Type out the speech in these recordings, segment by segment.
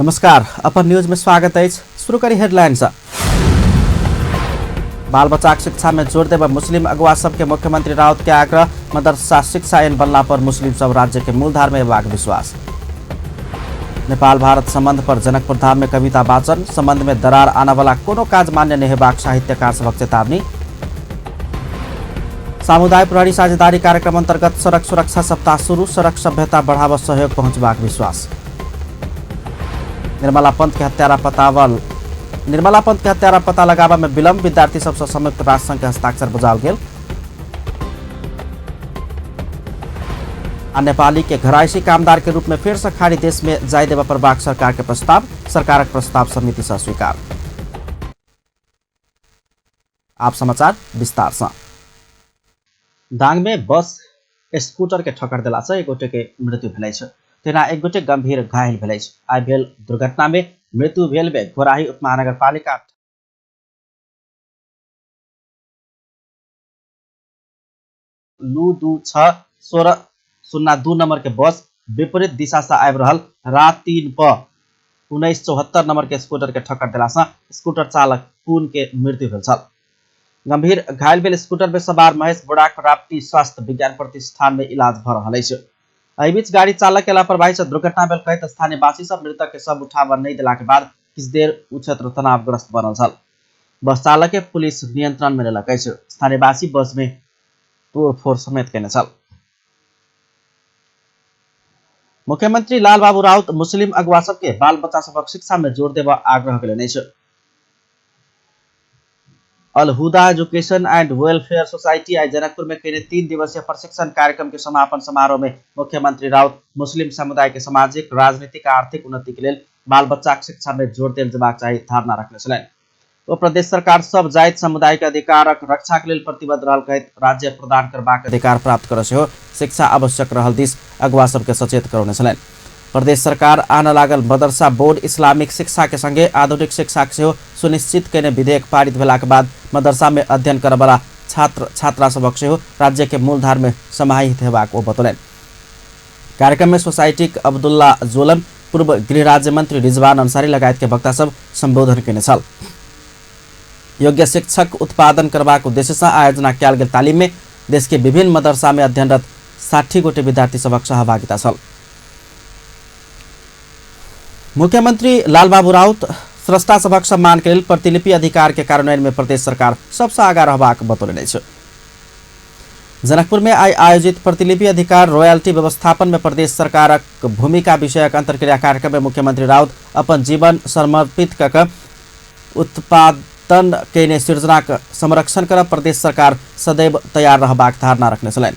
नमस्कार, अपन न्यूज में स्वागत अछि। शुरू करी हेडलाइन से। बाल बच्चाक शिक्षा में जोर देब मुस्लिम अगुवा सबके मुख्यमंत्री राउत के आग्रह। मदरसा शिक्षा ऐन बनला पर मुस्लिम सब राज्य के मूलधार में अयबाक विश्वास। नेपाल भारत संबंध पर जनकपुर धाम में कविता वाचन। संबंध में दरार आने वाला कोनो काज मान्य नहीं हेबाक साहित्यकार सभक चेतावनी। सामुदायिक प्रहरी साझेदारी कार्यक्रम अंतर्गत सड़क सुरक्षा सप्ताह शुरू। सड़क सभ्यता बढ़ावा सहयोग पहुंचबाक विश्वास। निर्मला पंत के हत्यारा पतावल निर्मला पंत के हत्यारा पता लगाबा में विलंब। विद्यार्थी सबसँ संयुक्त राष्ट्र संघ के हस्ताक्षर बुझाओल गेल। आ नेपाली के घरायसी कामदार के रूप में फेर से खाड़ी देश में जाय देबय पड़बाक सरकार के प्रस्ताव। सरकारक प्रस्ताव समिति से स्वीकार। आप समाचार विस्तार से। दांग में बस स्कूटर के ठक्कर देला से एक गोटे के मृत्यु भेल अछि, तहिना एक गोटे गंभीर घायल भेल अछि। आइ भेल दुर्घटना में मृत्यु भेल में घोराही उपमहानगरपालिका लू 2 6 16 0 2 नंबर के बस विपरीत दिशा से आबि रहल रात 3 प 1974 नंबर के स्कूटर के ठक्कर देला से स्कूटर चालक पून के मृत्यु भेल छल। गंभीर घायल भेल स्कूटर में सवार महेश बोड़ाक राप्ती स्वास्थ्य विज्ञान प्रतिष्ठान में इलाज भ रहल अछि। एहि बीच गाड़ी चालक के लापरवाही से दुर्घटना भेल कहैत स्थानीयवासी सब मृतक के शव उठाबऽ नहि देला के बाद किछु देर ओ क्षेत्र तनावग्रस्त बनल छल। बस चालक के पुलिस नियंत्रण में लेलक अछि। स्थानीयवासी बस में तोड़फोड़ समेत केने छल। मुख्यमंत्री लालबाबू राउत मुस्लिम अगुवा सबके बाल बच्चा सबक शिक्षा में जोर देबऽ आग्रह केलनि अछि। Alhuda education and welfare society आइ जनकपुर में कयने 3 दिवसीय प्रशिक्षण कार्यक्रम के समापन समारोह में मुख्यमंत्री राउत मुस्लिम समुदाय के सामाजिक, राजनीतिक आ आर्थिक उन्नति के लेल बाल बच्चाक शिक्षा में जोर देल जेबाक चाही धारणा रखने छलनि। ओ प्रदेश सरकार सब जाति समुदाय के अधिकारक रक्षा के लेल प्रतिबद्ध रहल कहैत राज्य प्रदान करबाक अधिकार प्राप्त करऽ सेहो शिक्षा आवश्यक रहल दिस अगुवा सबके सचेत करौने छलनि। प्रदेश सरकार आनऽ लागल मदरसा बोर्ड इस्लामिक शिक्षा के संगे आधुनिक शिक्षा के सेहो सुनिश्चित कयने विधेयक पारित भेलाक बाद मदरसा में अध्ययन करऽवला छात्र छात्रा सभक सेहो राज्य के मूलधार में समाहित हेबाक ओ बतौलनि। कार्यक्रम में सोसाइटीक अब्दुल्ला जोलन, पूर्व गृह राज्य मंत्री रिजवान अंसारी लगायत के वक्ता सब संबोधन कयने छल। योग्य शिक्षक उत्पादन करबाक उद्देश्य से आयोजना कयल गेल तालीम में देश के विभिन्न मदरसा में अध्ययनरत 60 गोटे विद्यार्थी सभक सहभागिता छल। मुख्यमंत्री लालबाबू राउत स्रष्टा सभक सम्मान के लेल प्रतिलिपि अधिकार के कार्यान्वयन में प्रदेश सरकार सबसँ आगा रहबाक बतौलनि अछि। जनकपुर में आइ आयोजित प्रतिलिपि अधिकार रॉयल्टी व्यवस्थापन में प्रदेश सरकारक भूमिका विषयक अंतर्क्रिया कार्यक्रम में मुख्यमंत्री राउत अपन जीवन समर्पित कऽ उत्पादन कयने सृजनाक संरक्षण करब प्रदेश सरकार सदैव तैयार रहबाक धारणा रखने छलनि।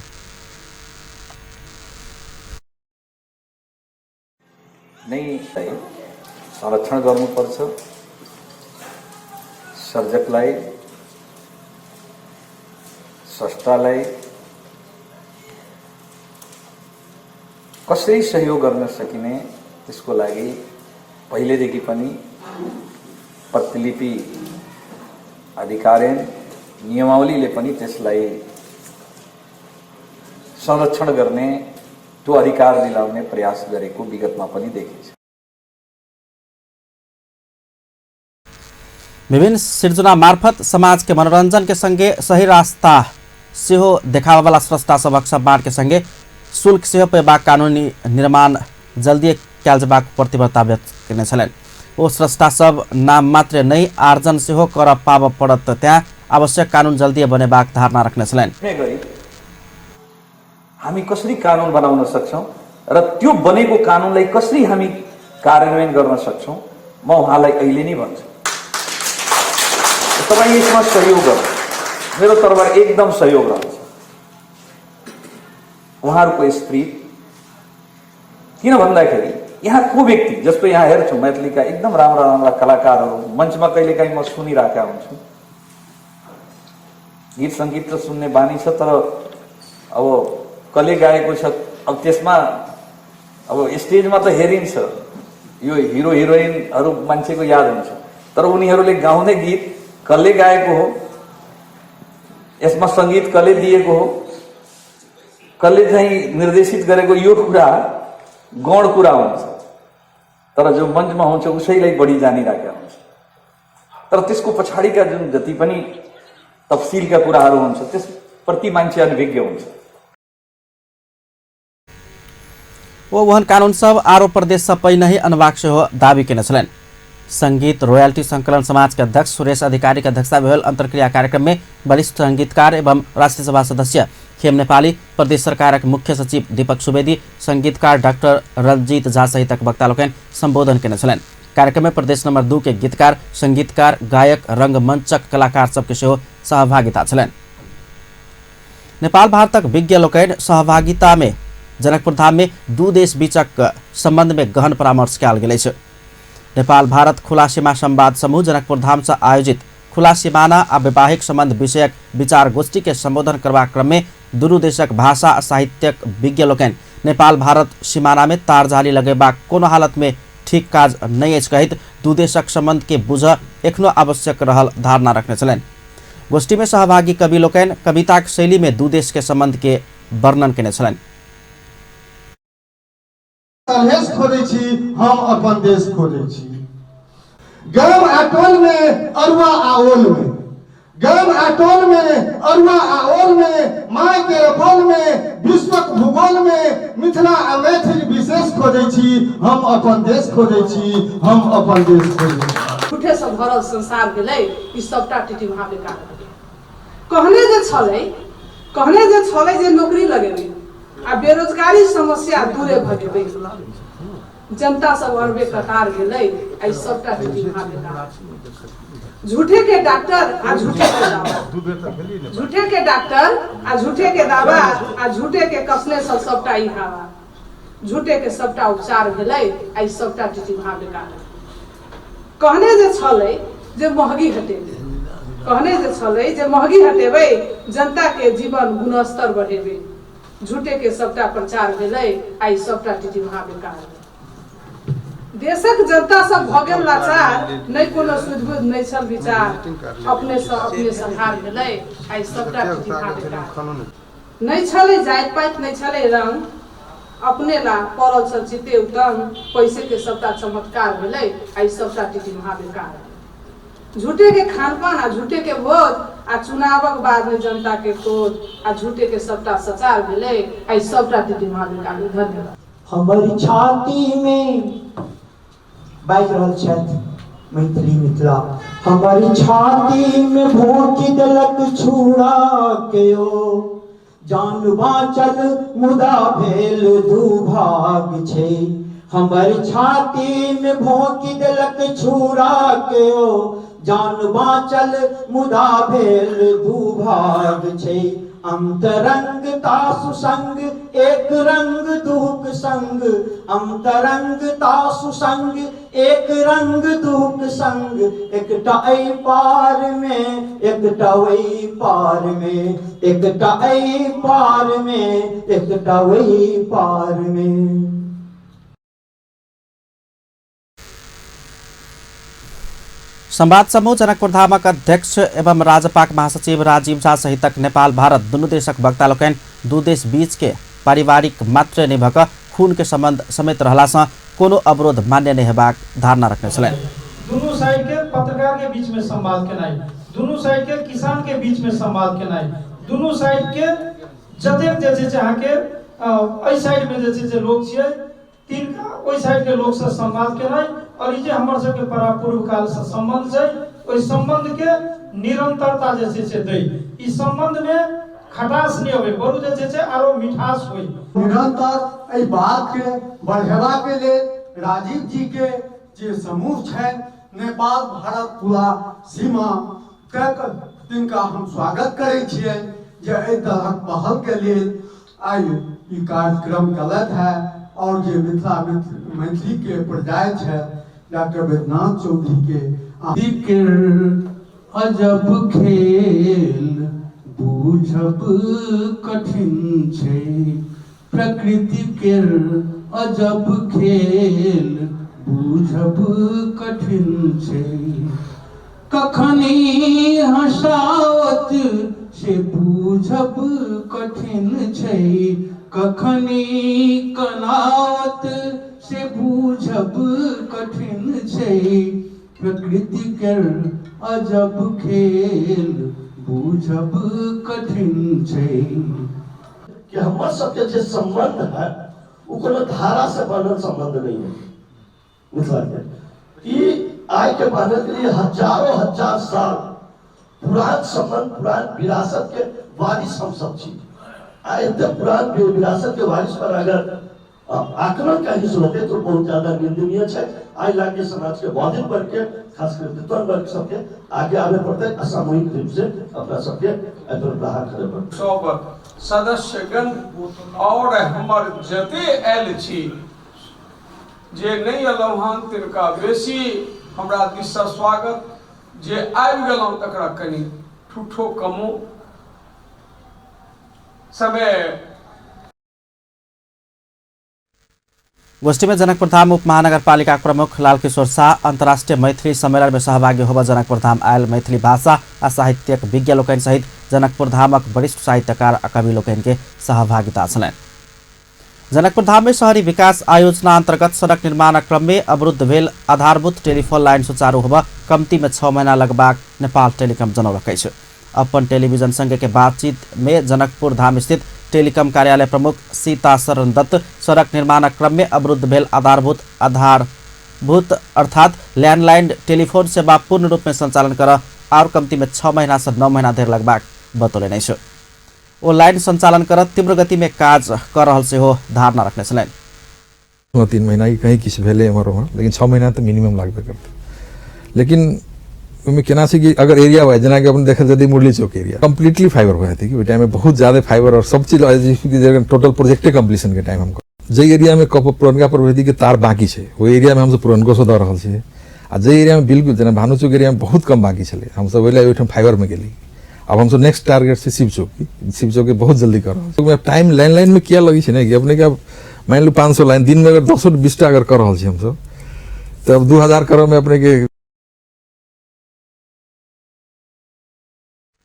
नै संरक्षण गर्नुपर्छ, सर्जकलाई, स्रष्टालाई कसरी सहयोग गर्न सकिने त्यसको लागि पहिलेदेखि पनि प्रतिलिपि अधिकार ऐन नियमावलीले पनि त्यसलाई संरक्षण गर्ने त्यो अधिकार दिलाउने प्रयास गरेको विगतमा पनि देखिन्छ। विभिन्न सृजना मार्फत समाज के मनोरंजन के संगे सही रास्ता सेहो देखाबयवला स्रष्टा सभक सम्मान के संगे शुल्क सेहो पेबाक कानूनी निर्माण जल्दिए कयल जेबाक प्रतिबद्धता व्यक्त कयने छलनि। ओ स्रष्टा सब नाम मात्र नहि आर्जन सेहो करऽ पाबऽ पड़त तेँ आवश्यक कानून जल्दिए बनेबाक धारणा रखने छलनि। गरी हामी कसरी कानुन बनाउन सक्छौँ र त्यो बनेको कानुनलाई कसरी हामी कार्यान्वयन गर्न सक्छौँ, म उहाँलाई अहिले नै भन्छु, तपाईँ यसमा सहयोग गर्नु, मेरो तर्फबाट एकदम सहयोग रहन्छ। उहाँहरूको स्पिरिट किन भन्दाखेरि यहाँ को व्यक्ति जस्तो यहाँ हेर्छु मैथिलीका एकदम राम्रा राम्रा कलाकारहरू मञ्चमा कहिलेकाहीँ म सुनिरहेका हुन्छु, गीत सङ्गीत त सुन्ने बानी छ, तर अब कसले गाएको छ अब त्यसमा अब स्टेजमा त हेरिन्छ, यो हिरो हिरोइनहरू मान्छेको याद हुन्छ, तर उनीहरूले गाउने गीत कसले गाएको हो, यसमा सङ्गीत कसले दिएको हो, कसले चाहिँ निर्देशित गरेको, यो कुरा गौण कुरा हुन्छ। तर जो मञ्चमा हुन्छ उसैलाई बढी जानिराखेका हुन्छ। तर त्यसको पछाडिका जुन जति पनि तफसिलका कुराहरू हुन्छ त्यसप्रति मान्छे अनभिज्ञ हुन्छ। ओ ओहन कानून सब आरो प्रदेश सँ पहिनहि अनबाक सेहो दावी केने छलनि। संगीत रॉयल्टी संकलन समाज के अध्यक्ष सुरेश अधिकारी के अध्यक्षता में भेल अंतर्क्रिया कार्यक्रम में वरिष्ठ संगीतकार एवं राष्ट्रीय सभा सदस्य खेम नेपाली, प्रदेश सरकारक मुख्य सचिव दीपक सुवेदी, संगीतकार डॉक्टर रंजीत झा सहितक वक्ता लोकनि संबोधन केने छलनि। कार्यक्रम में प्रदेश नंबर 2 के गीतकार, संगीतकार, गायक, रंगमंचक कलाकार सबके सेहो सहभागिता छलनि। नेपाल भारतक विज्ञ लोकनि सहभागिता में जनकपुर धाम में दू देश बीचक संबंध में गहन परामर्श कयल गेल अछि। नेपाल भारत खुला सीमा संवाद समूह जनकपुर धाम से आयोजित खुला सीमाना आ वैवाहिक संबंध विषयक विचार गोष्ठी के संबोधन करबाक क्रम में दुनू देशक भाषा आ साहित्यक विज्ञ लोकनि नेपाल भारत सीमाना में तार जाली लगेबाक कोनो हालत में ठीक काज नहि अछि कहैत दू देशक संबंध के बुझऽ एखनो आवश्यक रहल धारणा रखने छलनि। गोष्ठी में सहभागी कवि लोकनि कविताक शैली में दू देश के संबंध के वर्णन केने छलनि। सलहेश खोजै छी, हम अपन देश खोजै छी। गाम आ टोल में अरुआ आ ओल में, गाम आ टोल में अरुआ आ ओल में, माय के बोल में विश्वक भूगोल में मिथिला आ मैथिल विशेष खोजै छी, हम अपन देश खोजै छी, हम अपन देश खोजै छी। झूठे से भरल संसार भेलै ई सबटा टीटी वहाँ बेकार भेलै। कहने जे छलै, कहने जे छलै जे नौकरी लगेबै आ बेरोजगारी समस्या दूरे भगेबै, जनता सब अरबे कतार गेलै आ ई सबटा टीटी वहाँ बेकार। झूठे के डॉक्टर आ झूठे के दावा, झूठे के डॉक्टर आ झूठे के दावा आ झूठे के कसने सब सबटा ई हवा, झूठे के सबटा उपचार भेलै आ ई सबटा टीटी वहाँ बेकार। कहने जे छलै जे महगी हटेबै, कहने जे छलै जे महगी हटेबै, जनता के जीवन गुणस्तर बढ़ेबै, झूठे के सबटा प्रचार भेलै आ ई सबटा टीटी वहाँ बेकार। देशक जनता सब भऽ गेल लाचार, नहि कोनो सुझबुझ नहि छल विचार, अपने सँ अपने संहार भेलै आ ई सबटा टीटी वहाँ बेकार। नहि छलै जाति पाति, नहि छलै रंग, अपने ला पड़ल छल चिते उतंग, पैसे के सबटा चमत्कार भेलै आ ई सबटा टीटी महा बेकार। झूठे के खानपान आ झूठे के भोज आ चुनावक बाद में जनता के खोज आ झूठे के सबटा सचार भेलै आ ई सबटा टीटी महा बेकार। धन्यवाद। हमर छाती में बाजि रहल छथि मैथिली मिथिला। हमर छाती में भोंकि देलक छुरा के ओ, जान बाँचल मुदा भेल दुभाग छै। हमर छाती में भोंकि देलक छुरा के ओ, जान बाँचल मुदा भेल दुभाग छै। अंतरंगता सुसंग एक रंग दुख संग, अंतरंगता सुसंग एक रंग दुख संग, एकटा एहि पार में एकटा ओहि पार में, एकटा एहि पार में एकटा ओहि पार में। संवाद समूह जनकपुर धामक अध्यक्ष एवं राजपाक महासचिव राजीव झा सहितक नेपाल भारत दुनू देशक वक्ता लोकनि दू देश बीच के पारिवारिक मात्र नहि भऽ कऽ खून के संबंध समेत रहला सँ कोनो अवरोध मान्य नहि हेबाक धारणा रखने छलनि। दुनू साइड के पत्रकार के बीच में संवाद केनाइ, दुनू साइड के किसान के बीच में संवाद केनाइ, दुनू साइड के जतेक जे छै से अहाँके एहि साइड में जे छै से लोक छियै तिनका ओहि साइडके लोकसँ संवाद केनाइ आओर ई जे हमर सबके परापूर्व कालसँ सम्बन्ध छै ओहि सम्बन्धके निरन्तरता जे छै से दै, ई सम्बन्धमे खटास नहि अबै, बरु जे छै से आरो मिठास होइ। निरंतर एहि बातके बढ़ेबाके लेल राजीव जीके जे समूह छनि नेपाल भारत खुला सीमा तक तिनका हम स्वागत करै छियनि जे एहि तरहक पहलके लेल आइ ई कार्यक्रम केलथि है। और जे मिथिला मैथिली के पर्याय छै डॉक्टर वैद्यनाथ चौधरी के जिक्र अजब खेल बूझब कठिन छै, प्रकृति केर अजब खेल बूझब कठिन छै, कखनी हँसाओत से बूझब कठिन छै, कखनी कनाओत से बूझब कठिन छै, प्रकृति केर अजब खेल बूझब कठिन छै। कि हमर सबके जे संबंध है वो कोनो धारा से बनल संबंध नहीं है। मिथिला के ई आइ के बानल के लिए हजारों हजार साल पुरान संबंध, पुरान विरासत के वारिस हम सब छी। आ एते पुरान विरासत के वारिस पर अगर आक्रमण कहीं से होते तो बहुत ज्यादा निंदनीय है। आई लाके समाज के बौद्धिक वर्ग के, खास कर विद्वान वर्ग सबके आगे आवे पड़ते आ सामूहिक रूप से अपना सबके एहि पर प्रहार करे पड़ते। सब सदस्यगण और हमर जते आयल छी, जे नहि अयलहुँ हन तिनका बेसी हमरा दिससँ स्वागत, जे आबि गेलहुँ तकरा कनि ठूठो कमो समय। गोष्ठी में जनकपुरधाम उप महानगरपालिका प्रमुख लालकिशोर शाह अंतर्राष्ट्रीय मैथिली सम्मेलन में सहभागी होब जनकपुरधाम आयल मैथिली भाषा आ साहित्यक विज्ञ लोकनि सहित जनकपुरधामक वरिष्ठ साहित्यकार आ कवि लोकनि के सहभागिता छलनि। जनकपुरधाम में शहरी विकास आयोजना अंतर्गत सड़क निर्माण क्रम में अवरुद्ध भेल आधारभूत टेलीफोन लाइन सुचारू होब कम्ती में 6 महीना लगबाक नेपाल टेलिकम जनौलक अछि। अपन टेलीविजन संग के बातचीत में जनकपुर धाम स्थित टेलिकम कार्यालय प्रमुख सीता शरण दत्त सड़क निर्माण क्रम में अवरुद्ध भेल आधारभूत अर्थात लैंडलाइन टेलीफोन सेवा पूर्ण रूप में संचालन कर और कम्ती में 6 महीना से 9 महीना धरि लगबाक बतौलनि अछि। ओ लाइन संचालन कर तीव्र गति में काज कर रहल सेहो धारणा रखने छलनि। 3 महीना की कहीं किछु भेलै एम्हर ओम्हर, लेकिन 6 महीना तऽ मिनिमम लागबे करतै। लेकिन ओहिमे केना छै कि अगर एरिया वाइज जेनाकि अपन देखल जदि मुरली चौक एरिया कम्प्लीटली फाइबर भऽ जेतै कि ओहि टाइममे बहुत ज्यादा फाइबर और सब चीज टोटल प्रोजेक्टे कम्प्लीशन के टाइम हम जाहि एरियामे पुरनका प्रवृत्तिके तार बाँकी छै ओहि एरियामे हमसब पुरनको से दऽ रहल छियै, आ जाहि एरियामे बिल्कुल जेना भानु चौक एरियामे बहुत कम बाँकी छलै हमसब ओहि लए ओहिठाम फाइबरमे गेली। अब हमसब नेक्स्ट टारगेट छै शिव चौक, शिव चौक बहुत जल्दी कर रहल छी। टाइम लैंडलाइनमे किया लगै छै ने कि अपने के अब मानि लू 500 लाइन दिनमे अगर 10-20 टा अगर कर रहल छी हमसब तऽ अब 2000 करऽमे अपने के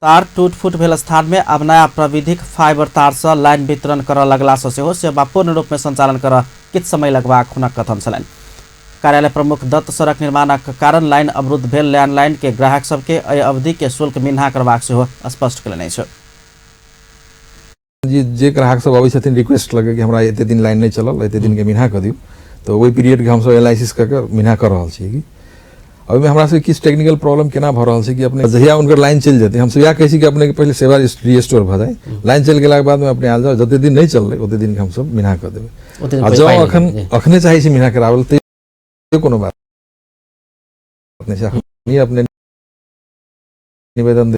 तार टूट फूट भेल स्थान में अब नया प्रविधिक फाइबर तार से लाइन वितरण करऽ लगला से सेहो सेवा पूर्ण रूप में संचालन करऽ किछु समय लगबाक हुनक कथन छलनि। कार्यालय प्रमुख दत्त सड़क निर्माणक कारण लाइन अवरुद्ध भेल लैंडलाइन के ग्राहक सबके एहि अवधि के शुल्क मिन्हा करबाक सेहो स्पष्ट कयलनि अछि। जे ग्राहक सब अबै छथिन रिक्वेस्ट लगे कि हमरा एते दिन लाइन नहीं चलल, एते दिन के मिन्हा कऽ दियौ, तऽ ओहि पीरियड के हमसब एनालिसिस कऽ के मिन्हा कऽ रहल छियै। कि ओहिमे हमरा सबके किछु टेक्निकल प्रॉब्लम केना भऽ रहल छै कि अपने जहिया हुनकर लाइन चलि जेतै हमसब इएह कहै छी कि अपने के पहिले सेवा रिस्टोर भऽ जाय, लाइन चलि गेलाके बादमे अपने आयल जाउ, जते दिन नहि चललै ओते दिन के हमसब मिन्हा कऽ देबै। आ जँ अखने चाहै छी मिन्हा कराबै लए तैयो कोनो बात नहि छै, अखनी अपने निवेदन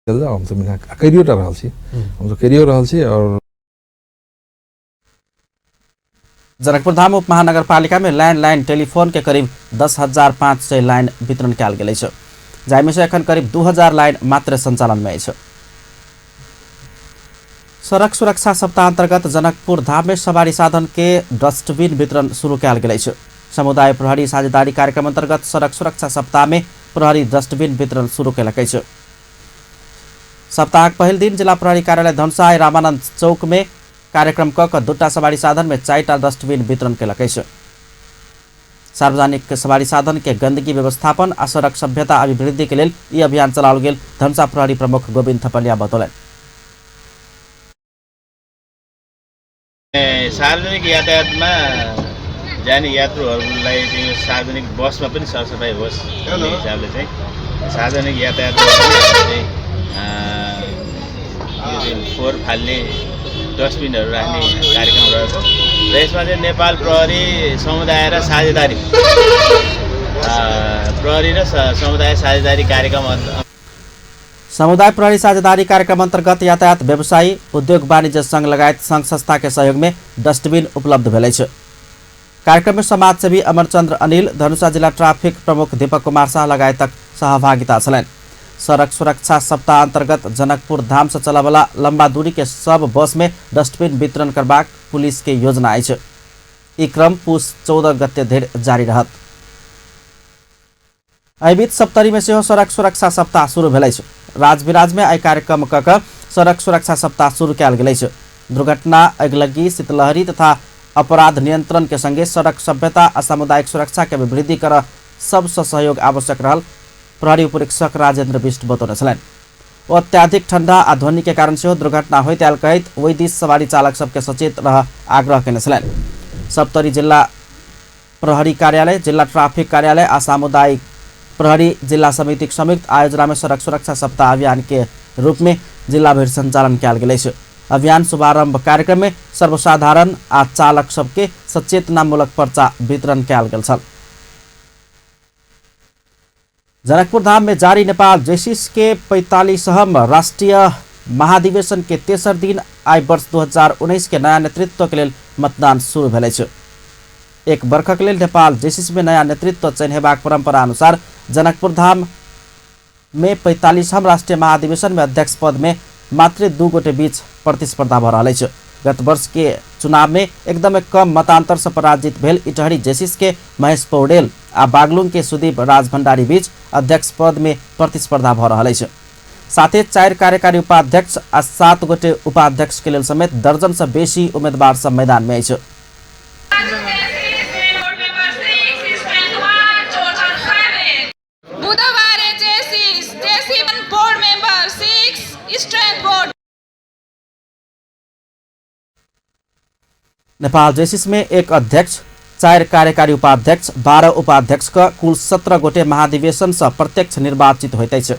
देल जाउ, हमसब मिन्हा करियो टा रहल छी, हमसब करियो रहल छी। और जनकपुरधाम उप महानगरपालिका में लैंडलाइन टेलीफोन के करीब 10,500 लाइन वितरण कयल गेल अछि, जाहिमे से एखन करीब 2000 लाइन मात्र संचालन में अछि। सड़क सुरक्षा सप्ताह अंतर्गत जनकपुर धाम में सवारी साधन के डस्टबिन वितरण शुरू कयल गेल अछि। समुदाय प्रहरी साझेदारी कार्यक्रम अंतर्गत सड़क सुरक्षा सप्ताह में प्रहरी डस्टबिन वितरण शुरू कयलक अछि। सप्ताहक पहिल दिन जिला प्रहरी कार्यालय धनुषा रामानंद चौक में कार्यक्रम क कऽ 2 सवारी साधन में 4 डस्टबिन वितरण कयलक अछि। सार्वजनिक सवारी साधन के गंदगी व्यवस्थापन आ सड़क सभ्यता अभिवृद्धि के लेल ई अभियान चलाओल गेल धनुषा प्रहरी प्रमुख गोविंद थपलिया बतौलनि। सार्वजनिक यातायातमा जाने यात्रुहरूलाई चाहिँ यो सार्वजनिक बसमा पनि सरसफाइ होस् भन्ने हिसाबले चाहिँ सार्वजनिक यातायातमा चाहिँ यो चाहिँ फोहोर फाल्ने डस्टबिनहरू राख्ने कार्यक्रम रहेको र यसमा चाहिँ नेपाल प्रहरी समुदाय र साझेदारी प्रहरी र समुदाय साझेदारी कार्यक्रम समुदाय प्रहरी साझेदारी कार्यक्रम अंतर्गत यातायात व्यवसायी उद्योग वाणिज्य संघ लगायत संघ संस्था के सहयोग में डस्टबिन उपलब्ध भेल अछि। कार्यक्रम में समाजसेवी अमरचंद्र अनिल, धनुषा जिला ट्रैफिक प्रमुख दीपक कुमार शाह लगायतक सहभागिता छलनि। सड़क सुरक्षा सप्ताह अंतर्गत जनकपुर धाम से चलऽवला लंबा दूरी के सब बस में डस्टबिन वितरण करबाक पुलिस के योजना अछि। ई क्रम पुस 14 गते धरि जारी रहत। एहि बीच सप्तरी में सेहो सड़क सुरक्षा सप्ताह शुरू भेल अछि। राजविराज में एहि कार्यक्रम क कऽ सड़क सुरक्षा सप्ताह शुरू कयल गेल अछि। दुर्घटना, अगिलग्गी, शीतलहरी तथा अपराध नियंत्रण के संगे सड़क सभ्यता आ सामुदायिक सुरक्षा के वृद्धि कर सबसँ सहयोग आवश्यक रहल प्रहरी उपरीक्षक राजेंद्र बिष्ट बतौने छलनि। ओ अत्याधिक ठंडा आ ध्वनि के कारण सेहो दुर्घटना होइत आयल कहैत ओहि दिस सवारी चालक सबके सचेत रह आग्रह केने छलनि। सप्तरी जिल्ला प्रहरी कार्यालय, जिल्ला ट्राफिक कार्यालय आ सामुदायिक प्रहरी जिल्ला समितिक संयुक्त आयोजना में सड़क सुरक्षा सप्ताह अभियान के रूप में जिला भरि संचालन कयल गेल अछि। अभियान शुभारंभ कार्यक्रम में सर्वसाधारण आ चालक सबके सचेतनामूलक पर्चा वितरण कयल गेल छल। जनकपुर धाम में जारी नेपाल जेसिस के 45वां राष्ट्रीय महाधिवेशन के तेसर दिन आइ वर्ष 2019 के नया नेतृत्व के लेल मतदान शुरू भेल अछि। एक बर्खक लेल नेपाल जेसिस में नया नेतृत्व चयन हेबाक परंपरा अनुसार जनकपुर धाम में 45वां राष्ट्रीय महाधिवेशन में अध्यक्ष पद में मात्र 2 गोटे बीच प्रतिस्पर्धा भ रहल अछि। गत वर्ष के चुनाव में एकदमै कम मतांतर से पराजित भेल इटहरी जेसिस के महेश पौडेल आ बागलुंग के सुदीप राज भंडारी बीच अध्यक्ष पद में प्रतिस्पर्धा भ रहल अछि। साथे 4 कार्यकारी उपाध्यक्ष आ 7 गोटे उपाध्यक्ष के लेल समेत दर्जन से बेसी उम्मीदवार सब मैदान में अछि। नेपाल जेसिस में 1 अध्यक्ष, 4 कार्यकारी उपाध्यक्ष, 12 उपाध्यक्ष का कुल 17 गोटे महाधिवेशन से प्रत्यक्ष निर्वाचित होइत अछि।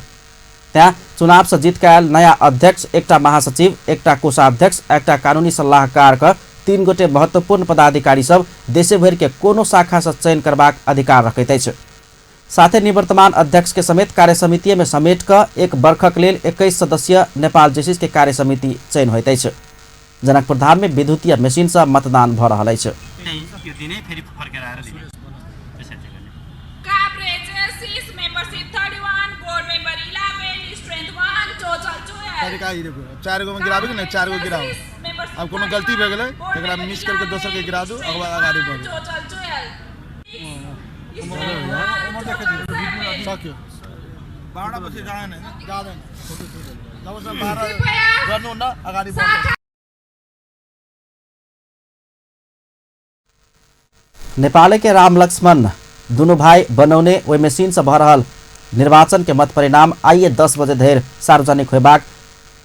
त्यहाँ चुनाव से जीत के आयल नया अध्यक्ष, एकटा महासचिव, एकटा कोषाध्यक्ष, एकटा कानूनी सल्लाहकार का 3 गोटे महत्वपूर्ण पदाधिकारी सब देशभरि के कोनो शाखा से चयन करबाक अधिकार रखैत अछि। साथे निवर्तमान अध्यक्ष के समेत कार्यसमिति में समेट क 1 बर्खक लेल 21 सदस्यीय नेपाल जेसिस के कार्यसमिति चयन होइत अछि। जनकपुर धाम में विद्युतीय मशीन से मतदान भ रहल अछि। चार गो में गिराबे के नहीं, 4 गो गिराओ। अब कोनो गलती भ गेलै तकरा मिस करके दोसर के गिरा दू, अगला अगाडि बढ़। सक्यो 12 बजे जाने जादैन, जबसम्म 12 गर्नुहुन्न अगाडि बढ्नु। नेपाल के राम लक्ष्मण दुनू भाई बनौने ओहि मशीन से भ रहल निर्वाचन के मत परिणाम आइए 10 बजे धरि सार्वजनिक होयबाक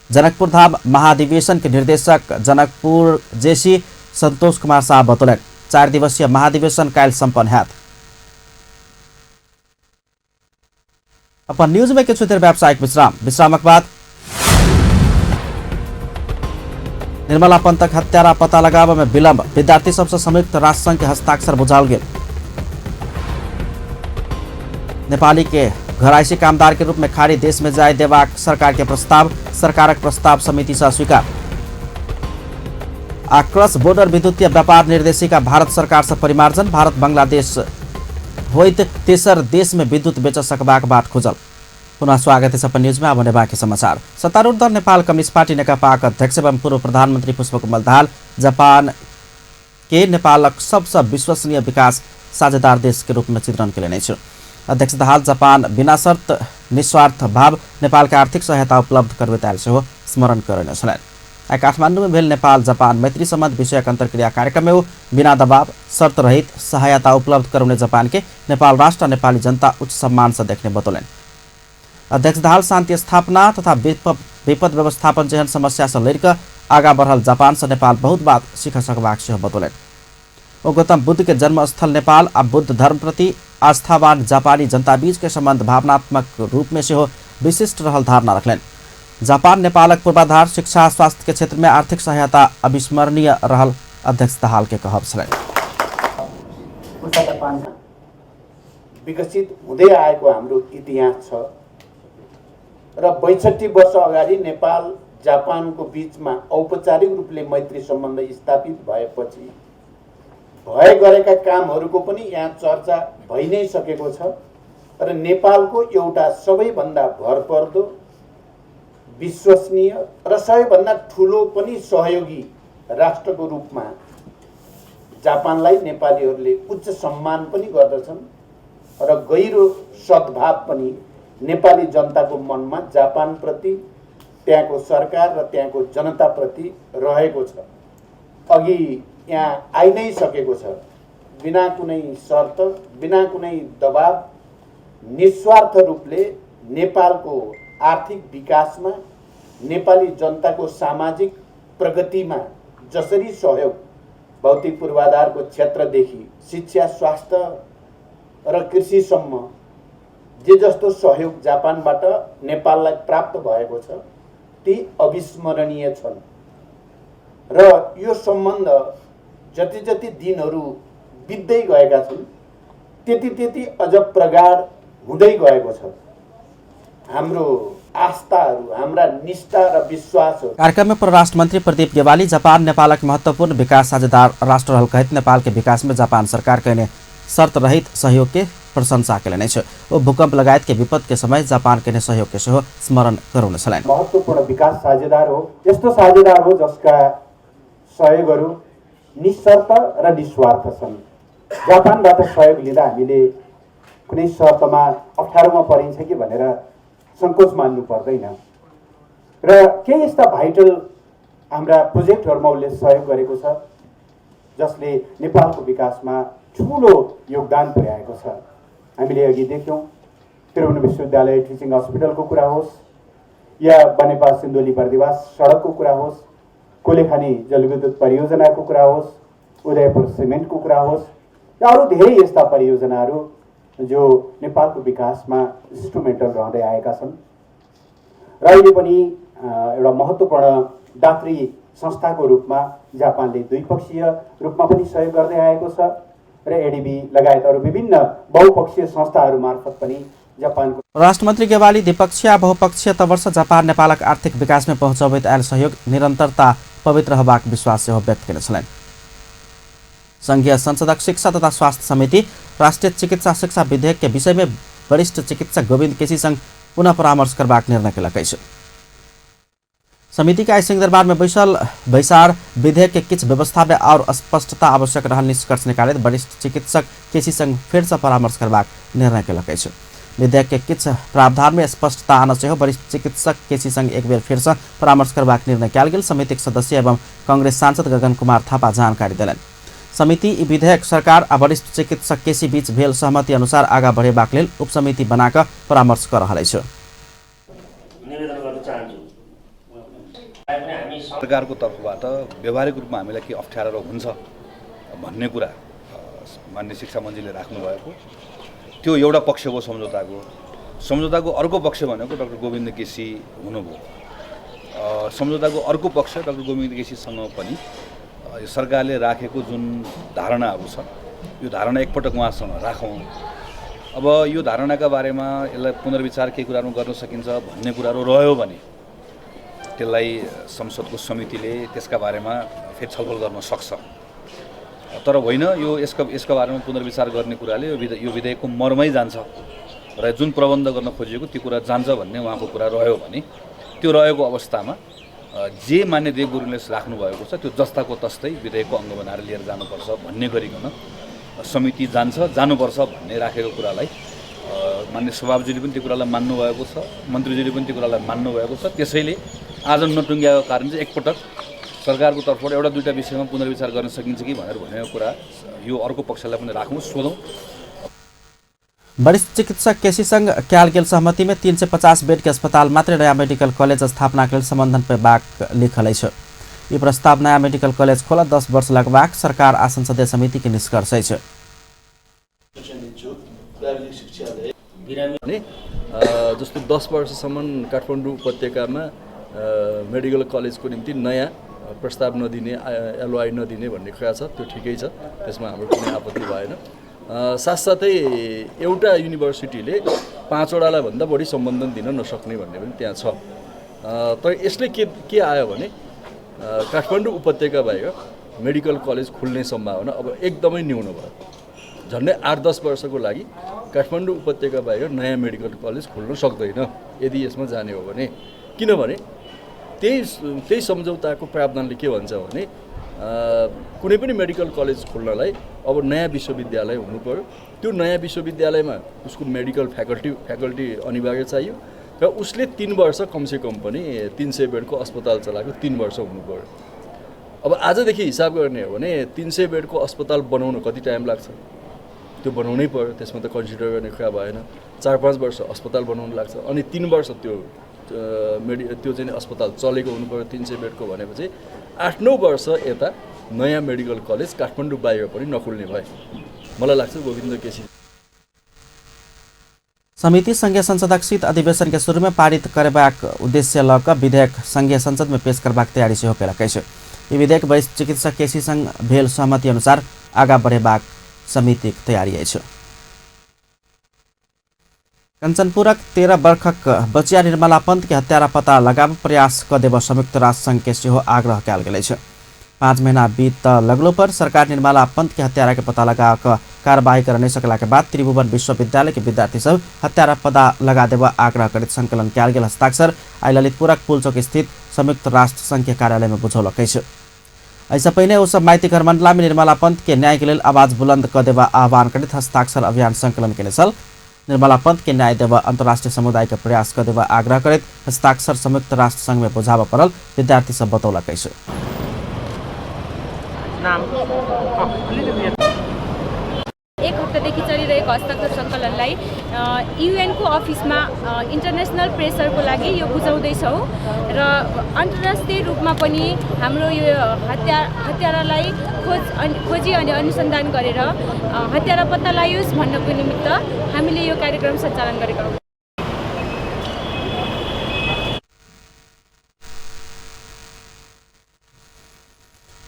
जनकपुर धाम महाधिवेशन के निर्देशक जनकपुर जेसी संतोष कुमार शाह बतौलनि। 4 दिवसीय महाधिवेशन काल्हि सम्पन्न हैत। अपन न्यूज में किछु देर व्यावसायिक विश्राम, विश्रामक बाद निर्मला पंतक हत्यारा पता लगाबय में विलंब, विद्यार्थी सबसे संयुक्त राष्ट्र संघ के हस्ताक्षर बुझाओल गेल। नेपाली के घरायसी कामदार के रूप में खाड़ी देश में जाय देबाक सरकार के प्रस्ताव, सरकारक प्रस्ताव समिति से स्वीकार। आ क्रॉस बॉर्डर विद्युतीय व्यापार निर्देशिका भारत सरकार से परिमार्जन, भारत बांग्लादेश होइत तेसर देश में विद्युत बेच सकबाक बाट खुजल। पुनः स्वागत है अपन न्यूज में। अब बाकी समाचार। सत्तारूढ़ दल नेपाल कम्युनिस्ट पार्टी नेकपाक अध्यक्ष एवं पूर्व प्रधानमंत्री पुष्पकमल दाहाल जापान के नेपालक सबसँ विश्वसनीय विकास साझेदार देश के रूप में चित्रण केलनि अछि। अध्यक्ष दाहाल जापान बिना शर्त निस्वार्थ भाव नेपाल के आर्थिक सहायता उपलब्ध करबैत आयल सेहो स्मरण करने छलनि। आइ काठमांडू में भेल नेपाल जापान मैत्री सम्बन्ध विषयक अंतर्क्रिया कार्यक्रम में ओ बिना दबाव शर्त रहित सहायता उपलब्ध करौने जापान के नेपाल राष्ट्र नेपाली जनता उच्च सम्मान से देखने बतौलनि। अध्यक्ष दाहाल शान्ति स्थापना तथा विपद व्यवस्थापन जेहन समस्या से लड़िक आगा बढ़ल जापान से नेपाल बहुत बात सीख सकबाक सेहो बतौलनि। ओ गौतम बुद्ध के जन्मस्थल नेपाल आ बुद्ध धर्म प्रति आस्थावान जापानी जनता बीच के सम्बन्ध भावनात्मक रूप में सेहो विशिष्ट रहल धारणा रखलनि। जापान नेपालक पूर्वाधार, शिक्षा, स्वास्थ्य के क्षेत्र में आर्थिक सहायता अविस्मरणीय रहल अध्यक्ष दाहाल के कहब छलनि। विकसित हुँदै आएको हाम्रो इतिहास छ र 62 वर्ष अगाडि नेपाल जापानको बीचमा औपचारिक रूपले मैत्री सम्बन्ध स्थापित भएपछि भए गरेका कामहरूको पनि यहाँ चर्चा भइ नै सकेको छ र नेपालको एउटा सबैभन्दा भरपर्दो, विश्वसनीय र सबैभन्दा ठुलो पनि सहयोगी राष्ट्रको रूपमा जापानलाई नेपालीहरूले उच्च सम्मान पनि गर्दछन् र गहिरो सद्भाव पनि नेपाली जनताको मनमा जापानप्रति, त्यहाँको सरकार र त्यहाँको जनताप्रति रहेको छ। अघि यहाँ आइ नै सकेको छ। बिना कुनै शर्त, बिना कुनै दबाब, निस्वार्थ रूपले नेपालको आर्थिक विकासमा, नेपाली जनताको सामाजिक प्रगतिमा जसरी सहयोग भौतिक पूर्वाधारको क्षेत्रदेखि शिक्षा, स्वास्थ्य र कृषिसम्म जे जस्तो सहयोग जापानबाट नेपाललाई प्राप्त भएको छ ती अविस्मरणीय छन् र यो सम्बन्ध जति जति दिनहरू बित्दै गएका छन् त्यति त्यति अझ प्रगाढ हुँदै गएको छ। हाम्रो आस्थाहरू, हाम्रा निष्ठा र विश्वासहरू। कार्यक्रम में परराष्ट्र मंत्री प्रदीप गेवाली जापान नेपालक महत्वपूर्ण विकास साझेदार राष्ट्र रहल कहैत नेपाल के विकास में जापान सरकार कयने शर्त रहित सहयोग के प्रशंसा कयलनि अछि। ओ भूकंप लगायत के विपद के समय जापान कयने सहयोग के सेहो स्मरण करौने छलनि। महत्वपूर्ण विकास साझेदार हो, यस्तो साझेदार हो जसका सहयोगहरू निशर्त र निस्वार्थ छन्। जापानबाट सहयोग लिँदा हामीले कुनै शर्तमा अप्ठ्यारोमा परिन्छ कि भनेर सङ्कोच मान्नु पर्दैन र केही यस्ता भाइटल हाम्रा प्रोजेक्टहरूमा उसले सहयोग गरेको छ जसले नेपालको विकासमा ठुलो योगदान पुर्याएको छ। हामीले अघि देख्यौँ त्रिभुवन विश्वविद्यालय टिचिङ हस्पिटलको कुरा होस् या बनेपा सिन्धुली बर्दिवास सडकको कुरा होस्, कोलेखानी जलविद्युत परियोजनाको कुरा होस्, उदयपुर सिमेन्टको कुरा होस् या अरू धेरै यस्ता परियोजनाहरू जो नेपालको विकासमा इन्स्ट्रुमेन्टल रहँदै आएका छन् र अहिले पनि एउटा महत्त्वपूर्ण दात्री संस्थाको रूपमा जापानले द्विपक्षीय रूपमा पनि सहयोग गर्दै आएको छ र एडिबी लगायत अरू विभिन्न बहुपक्षीय संस्थाहरू मार्फत पनि जापानको। परराष्ट्र गेवाली द्विपक्षीय आ बहुपक्षीय तवरसँ जापान नेपालक आर्थिक विकास में पहुँचबैत आयल सहयोग निरंतरता पवित रहबाक विश्वास सेहो व्यक्त कयने छलनि। संघीय संसदक शिक्षा तथा स्वास्थ्य समिति राष्ट्रिय चिकित्सा शिक्षा विधेयक के विषय में वरिष्ठ चिकित्सक गोविन्द केसी संग पुनः परामर्श करबाक निर्णय केलक अछि। समिति के आइ सिंहदरबार में बैसल बैसार विधेयक के किछु व्यवस्था में और स्पष्टता आवश्यक रहल निष्कर्ष निकालैत वरिष्ठ चिकित्सक केसी संग फेरसँ परामर्श करबाक निर्णय केलक अछि। विधेयक के किछु प्रावधान में स्पष्टता आनऽ सेहो वरिष्ठ चिकित्सक केसी संग एक बेर फेरसँ परामर्श करबाक निर्णय कयल गेल समितिक सदस्य एवं कांग्रेस सांसद गगन कुमार थापा जानकारी देलनि। समिति ई विधेयक सरकार आ वरिष्ठ चिकित्सक केसी बीच भेल सहमति अनुसार आगा बढ़ेबाक लेल उपसमिति बनाकऽ परामर्श कऽ रहल अछि। सरकारको तर्फबाट व्यवहारिक रूपमा हामीलाई के अप्ठ्यारो हुन्छ भन्ने कुरा मान्य शिक्षा मन्त्रीले राख्नुभएको त्यो एउटा पक्ष हो सम्झौताको। सम्झौताको अर्को पक्ष भनेको डाक्टर गोविन्द केसी हुनुभयो। सम्झौताको अर्को पक्ष डाक्टर गोविन्द केसीसँग पनि यो सरकारले राखेको जुन धारणाहरू छ यो धारणा एकपटक उहाँसँग राखौँ। अब यो धारणाका बारेमा यसलाई पुनर्विचार के कुराहरू गर्न सकिन्छ भन्ने कुराहरू रह्यो भने त्यसलाई संसदको समितिले त्यसका बारेमा फेरि छलफल गर्न सक्छ। तर होइन, यो यसका बारेमा पुनर्विचार गर्ने कुराले यो विधेयकको मर्मै जान्छ र जुन प्रबन्ध गर्न खोजिएको त्यो कुरा जान्छ भन्ने उहाँको कुरा रह्यो भने त्यो रहेको अवस्थामा जे मान्य देव गुरुङले राख्नुभएको छ त्यो जस्ताको तस्तै विधेयकको अङ्ग बनाएर लिएर जानुपर्छ भन्ने गरिकन समिति जान्छ जानुपर्छ भन्ने राखेको कुरालाई मान्य सभापतिले पनि त्यो कुरालाई मान्नुभएको छ, मन्त्रीजीले पनि त्यो कुरालाई मान्नुभएको छ। त्यसैले आज नटुङ्ग्याएको कारण चाहिँ एकपटक सरकारको तर्फबाट एउटा दुईवटा विषयमा पुनर्विचार गर्न सकिन्छ कि भनेर भनेको कुरा यो अर्को पक्षलाई पनि राखौँ, सोधौँ। वरिष्ठ चिकित्सक केसी संग कयल गेल सहमति में 350 बेड के अस्पताल मात्र नया मेडिकल कॉलेज स्थापना के लेल समर्थन पेबाक लिखल अछि। ई प्रस्ताव नया मेडिकल कॉलेज खोलऽ 10 वर्ष लगबाक सरकार आ संसदीय समिति के निष्कर्ष अछि। जस्तो 10 वर्षसम्म काठमाडौँ उपत्यकामा मेडिकल कलेजको निम्ति नयाँ प्रस्ताव नदिने, एलओआई नदिने भन्ने कुरा छ, त्यो ठिकै छ, त्यसमा हाम्रो कुनै आपत्ति भएन। साथसाथै एउटा युनिभर्सिटीले 5वटालाई भन्दा बढी सम्बन्धन दिन नसक्ने भन्ने पनि त्यहाँ छ। तर यसले के आयो भने काठमाडौँ उपत्यका बाहिर मेडिकल कलेज खुल्ने सम्भावना अब एकदमै न्यून भयो। झन्डै 8-10 वर्षको लागि काठमाडौँ उपत्यका बाहिर नयाँ मेडिकल कलेज खुल्न सक्दैन यदि यसमा जाने हो भने। किनभने त्यही सम्झौताको प्रावधानले के भन्छ भने कुनै पनि मेडिकल कलेज खोल्नलाई अब नयाँ विश्वविद्यालय हुनु पर्यो। त्यो नयाँ विश्वविद्यालयमा उसको मेडिकल फ्याकल्टी अनिवार्य चाहियो र उसले 3 वर्ष कमसेकम पनि 300 बेडको अस्पताल चलाएको 3 वर्ष हुनु पर्यो। अब आजदेखि हिसाब गर्ने हो भने 300 बेडको अस्पताल बनाउन कति टाइम लाग्छ, त्यो बनाउनै पर्यो, त्यसमा त कन्सिडर गर्ने कुरा भएन। 4-5 वर्ष अस्पताल बनाउनु लाग्छ, अनि 3 वर्ष त्यो त्यो चाहिँ अस्पताल चलेको हुनु पर्यो 300 बेडको भनेपछि 8-9 वर्ष यता नयाँ मेडिकल कलेज काठमाडौँ बाहिर पनि नखुल्ने भए। मलाई लाग्छ गोविन्द केसी समिति संघीय संसदक शीत अधिवेशन के शुरू में पारित करबाक उद्देश्य लऽ कऽ विधेयक संघीय संसद में पेश करबाक तैयारी सेहो केलक अछि। ई विधेयक वरिष्ठ चिकित्सक केसी संग भेल सहमति अनुसार आगाँ बढ़ेबाक समितिक तैयारी अछि। कंचनपुरक 13 वर्षक बचिया निर्मला पंत के हत्यारा पता लगाब प्रयास क देब संयुक्त राष्ट्र संघ के सेहो आग्रह कयल गेल अछि। 5 महीना बीत लगलो पर सरकार निर्मला पंत के हत्यारा के पता लगा कऽ कार्रवाई कर नहीं सकला के बाद त्रिभुवन विश्वविद्यालय के विद्यार्थी सब हत्यारा पता लगा देब आग्रह करैत संकलन कयल गेल हस्ताक्षर आइ ललितपुरक पुलचौक स्थित संयुक्त राष्ट्र संघ के कार्यालय में बुझौलक अछि। एहिसँ पहिने ओ सब माइतीघर मंडला में निर्मला पंत के न्याय के लेल आवाज बुलंद क देबा आह्वान करैत हस्ताक्षर अभियान संकलन केने छल। निर्मला पंत के न्याय देबा अंतर्राष्ट्रीय समुदाय के प्रयास क देबा आग्रह करैत हस्ताक्षर संयुक्त राष्ट्र संघ में बुझाबऽ पड़ल विद्यार्थी सब बतौलक अछि। एक हप्तादेखि चलिरहेको हस्ताक्षर सङ्कलनलाई युएनको अफिसमा इन्टरनेसनल प्रेसरको लागि यो बुझाउँदैछौँ र अन्तर्राष्ट्रिय रूपमा पनि हाम्रो यो हत्यारालाई खोजी अनि अनुसन्धान गरेर हत्यारा पत्ता लगाइयोस् भन्नको निमित्त हामीले यो कार्यक्रम सञ्चालन गरेका हौँ।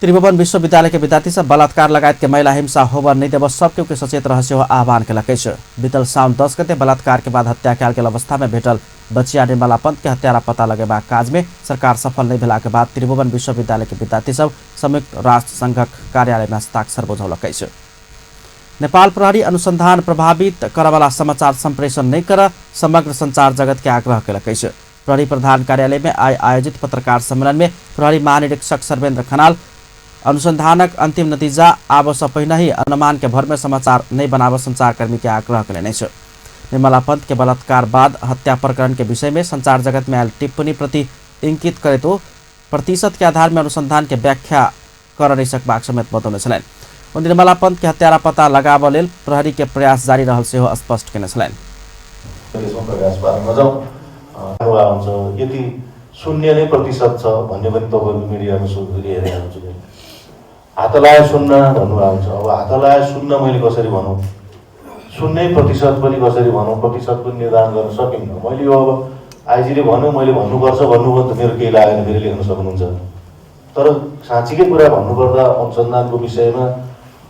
त्रिभुवन विश्वविद्यालय के विद्यार्थी सब बलात्कार लगायत के महिला हिंसा होब नहीं देव सब के सचेत रह सेहो आह्वान केलक अछि। बीतल साउन 10 गते बलात्कार के बाद हत्या कयल गेल अवस्था में भेटल बचिया निर्मला पंत के हत्यारा पता लगेबाक काज में सरकार सफल नहीं भेला के बाद त्रिभुवन विश्वविद्यालय के विद्यार्थी सब संयुक्त राष्ट्र संघक कार्यालय में हस्ताक्षर बुझौलक अछि। नेपाल प्रहरी अनुसंधान प्रभावित करवाला समाचार संप्रेषण नहीं कर समग्र संचार जगत के आग्रह केलक अछि। प्रहरी प्रधान कार्यालय में आइ आयोजित पत्रकार सम्मेलन में प्रहरी महानिरीक्षक सर्वेन्द्र खनाल अनुसंधानक अंतिम नतीजा आबसँ पहिने ही अनुमान के भर में समाचार नहीं बनाब संचारकर्मी के आग्रह केलनि अछि। निर्मला पंत के बलात्कार बाद हत्या प्रकरण के विषय में संचार जगत में आयल टिप्पणी प्रति इंकित करैत ओ प्रतिशत के आधार में अनुसंधान के व्याख्या कर नहीं सकबाक समेत बतौने छलनि। ओ निर्मला पंत के हत्यारा पता लगाबऽ लेल प्रहरी के प्रयास जारी रहल सेहो स्पष्ट केने छलनि। यति 0.0% छ भन्ने पनि तपाईँको मिडियामा सोधेर हेरेको हुन्छु। हात लगायो शून्य भन्नुभएको हुन्छ। अब हात लगायो शून्य मैले कसरी भनौँ, 0% पनि कसरी भनौँ, प्रतिशत पनि निर्धारण गर्न सकिन्न। मैले यो अब आइजीले भन्यो मैले भन्नुपर्छ भन्नुभयो भने त मेरो केही लागेन, फेरि लेख्न सक्नुहुन्छ। तर साँच्चीकै कुरा भन्नुपर्दा अनुसन्धानको विषयमा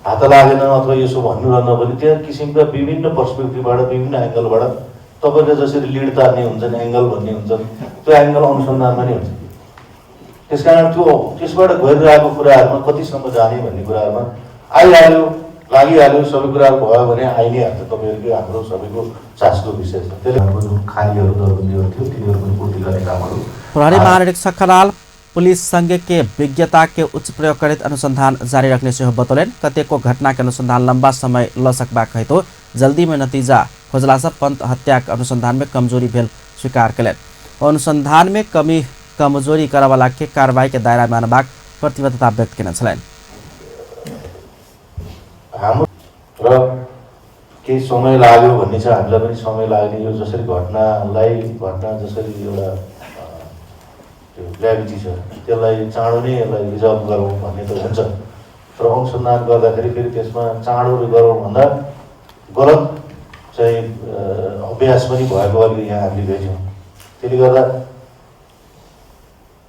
हात लागेन अथवा यसो भन्नु रहन पनि त्यहाँ किसिमका विभिन्न पर्सपेक्टिभबाट विभिन्न एङ्गलबाट तपाईँले जसरी लिड तार्ने हुन्छन्, एङ्गल भन्ने हुन्छन्, त्यो एङ्गल अनुसन्धानमा नै हुन्छ। त्यसकारण त्यो त्यसबाट गरिरहेको कुराहरूमा कतिसम्म जाने भन्ने कुराहरूमा आइहाल्यो, लागिहाल्यो, सबै कुराहरू भयो भने आइ नै हाल्छ। तपाईँहरूको हाम्रो सबैको चासोको विषय छ। त्यसले जुन खालीहरू दरबन्दीहरू थियो तिनीहरू पनि पूर्ति गर्ने कामहरू। प्रहरी महानिरीक्षक खनाल पुलिस संघ के विज्ञता के उच्च प्रयोग करैत अनुसंधान जारी रखने सेहो बतौलनि। कतेको घटना के अनुसंधान लंबा समय ल सकबाक हेतु जल्दी में नतीजा खोजला से पंत हत्या के अनुसंधान में कमजोरी भेल स्वीकार केलनि। अनुसंधान में कमी कमजोरी करवाला के कार्रवाई के दायरा में अनबाक प्रतिबद्धता व्यक्त केने छलनि। हाम्रो र केही समय लाग्यो भन्ने छ, हामीलाई पनि समय लाग्ने। यो जसरी घटनालाई घटना जसरी एउटा त्यो ग्राभिटी छ त्यसलाई चाँडो नै यसलाई रिजल्भ गरौँ भन्ने त हुन्छ, तर अनुसन्धान गर्दाखेरि फेरि त्यसमा चाँडो गरौँ भन्दा गलत चाहिँ अभ्यास पनि भएको अहिले यहाँ हामीले भेट्यौँ। त्यसले गर्दा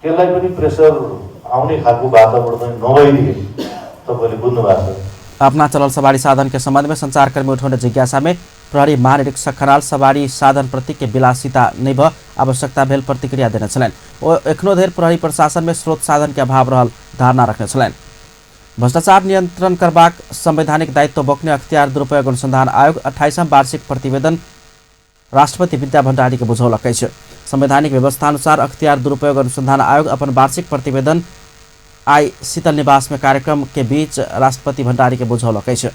त्यसलाई पनि प्रेसर आउने खालको वातावरण पनि नभइदिए तपाईँले बुझ्नु भएको छ। अपना चलल सवारी साधन के संबंध में संचारकर्मी उठौने जिज्ञासा में प्रहरी महानिरीक्षक खनाल सवारी साधन प्रति के विलासिता नहीं भ आवश्यकता भेल प्रतिक्रिया देने छलनि। ओ एखनो धरि प्रहरी प्रशासन में स्रोत साधन के अभाव रहल धारणा रखने छलनि। भ्रष्टाचार नियंत्रण करबाक संवैधानिक दायित्व बोकने अख्तियार दुरुपयोग अनुसंधान आयोग 28वां वार्षिक प्रतिवेदन राष्ट्रपति विद्या भण्डारी के बुझौलक अछि। संवैधानिक व्यवस्था अनुसार अख्तियार दुरुपयोग अनुसंधान आयोग अपन वार्षिक प्रतिवेदन आई शीतल निवास में कार्यक्रम के बीच राष्ट्रपति भण्डारी के बुझौलक अछि।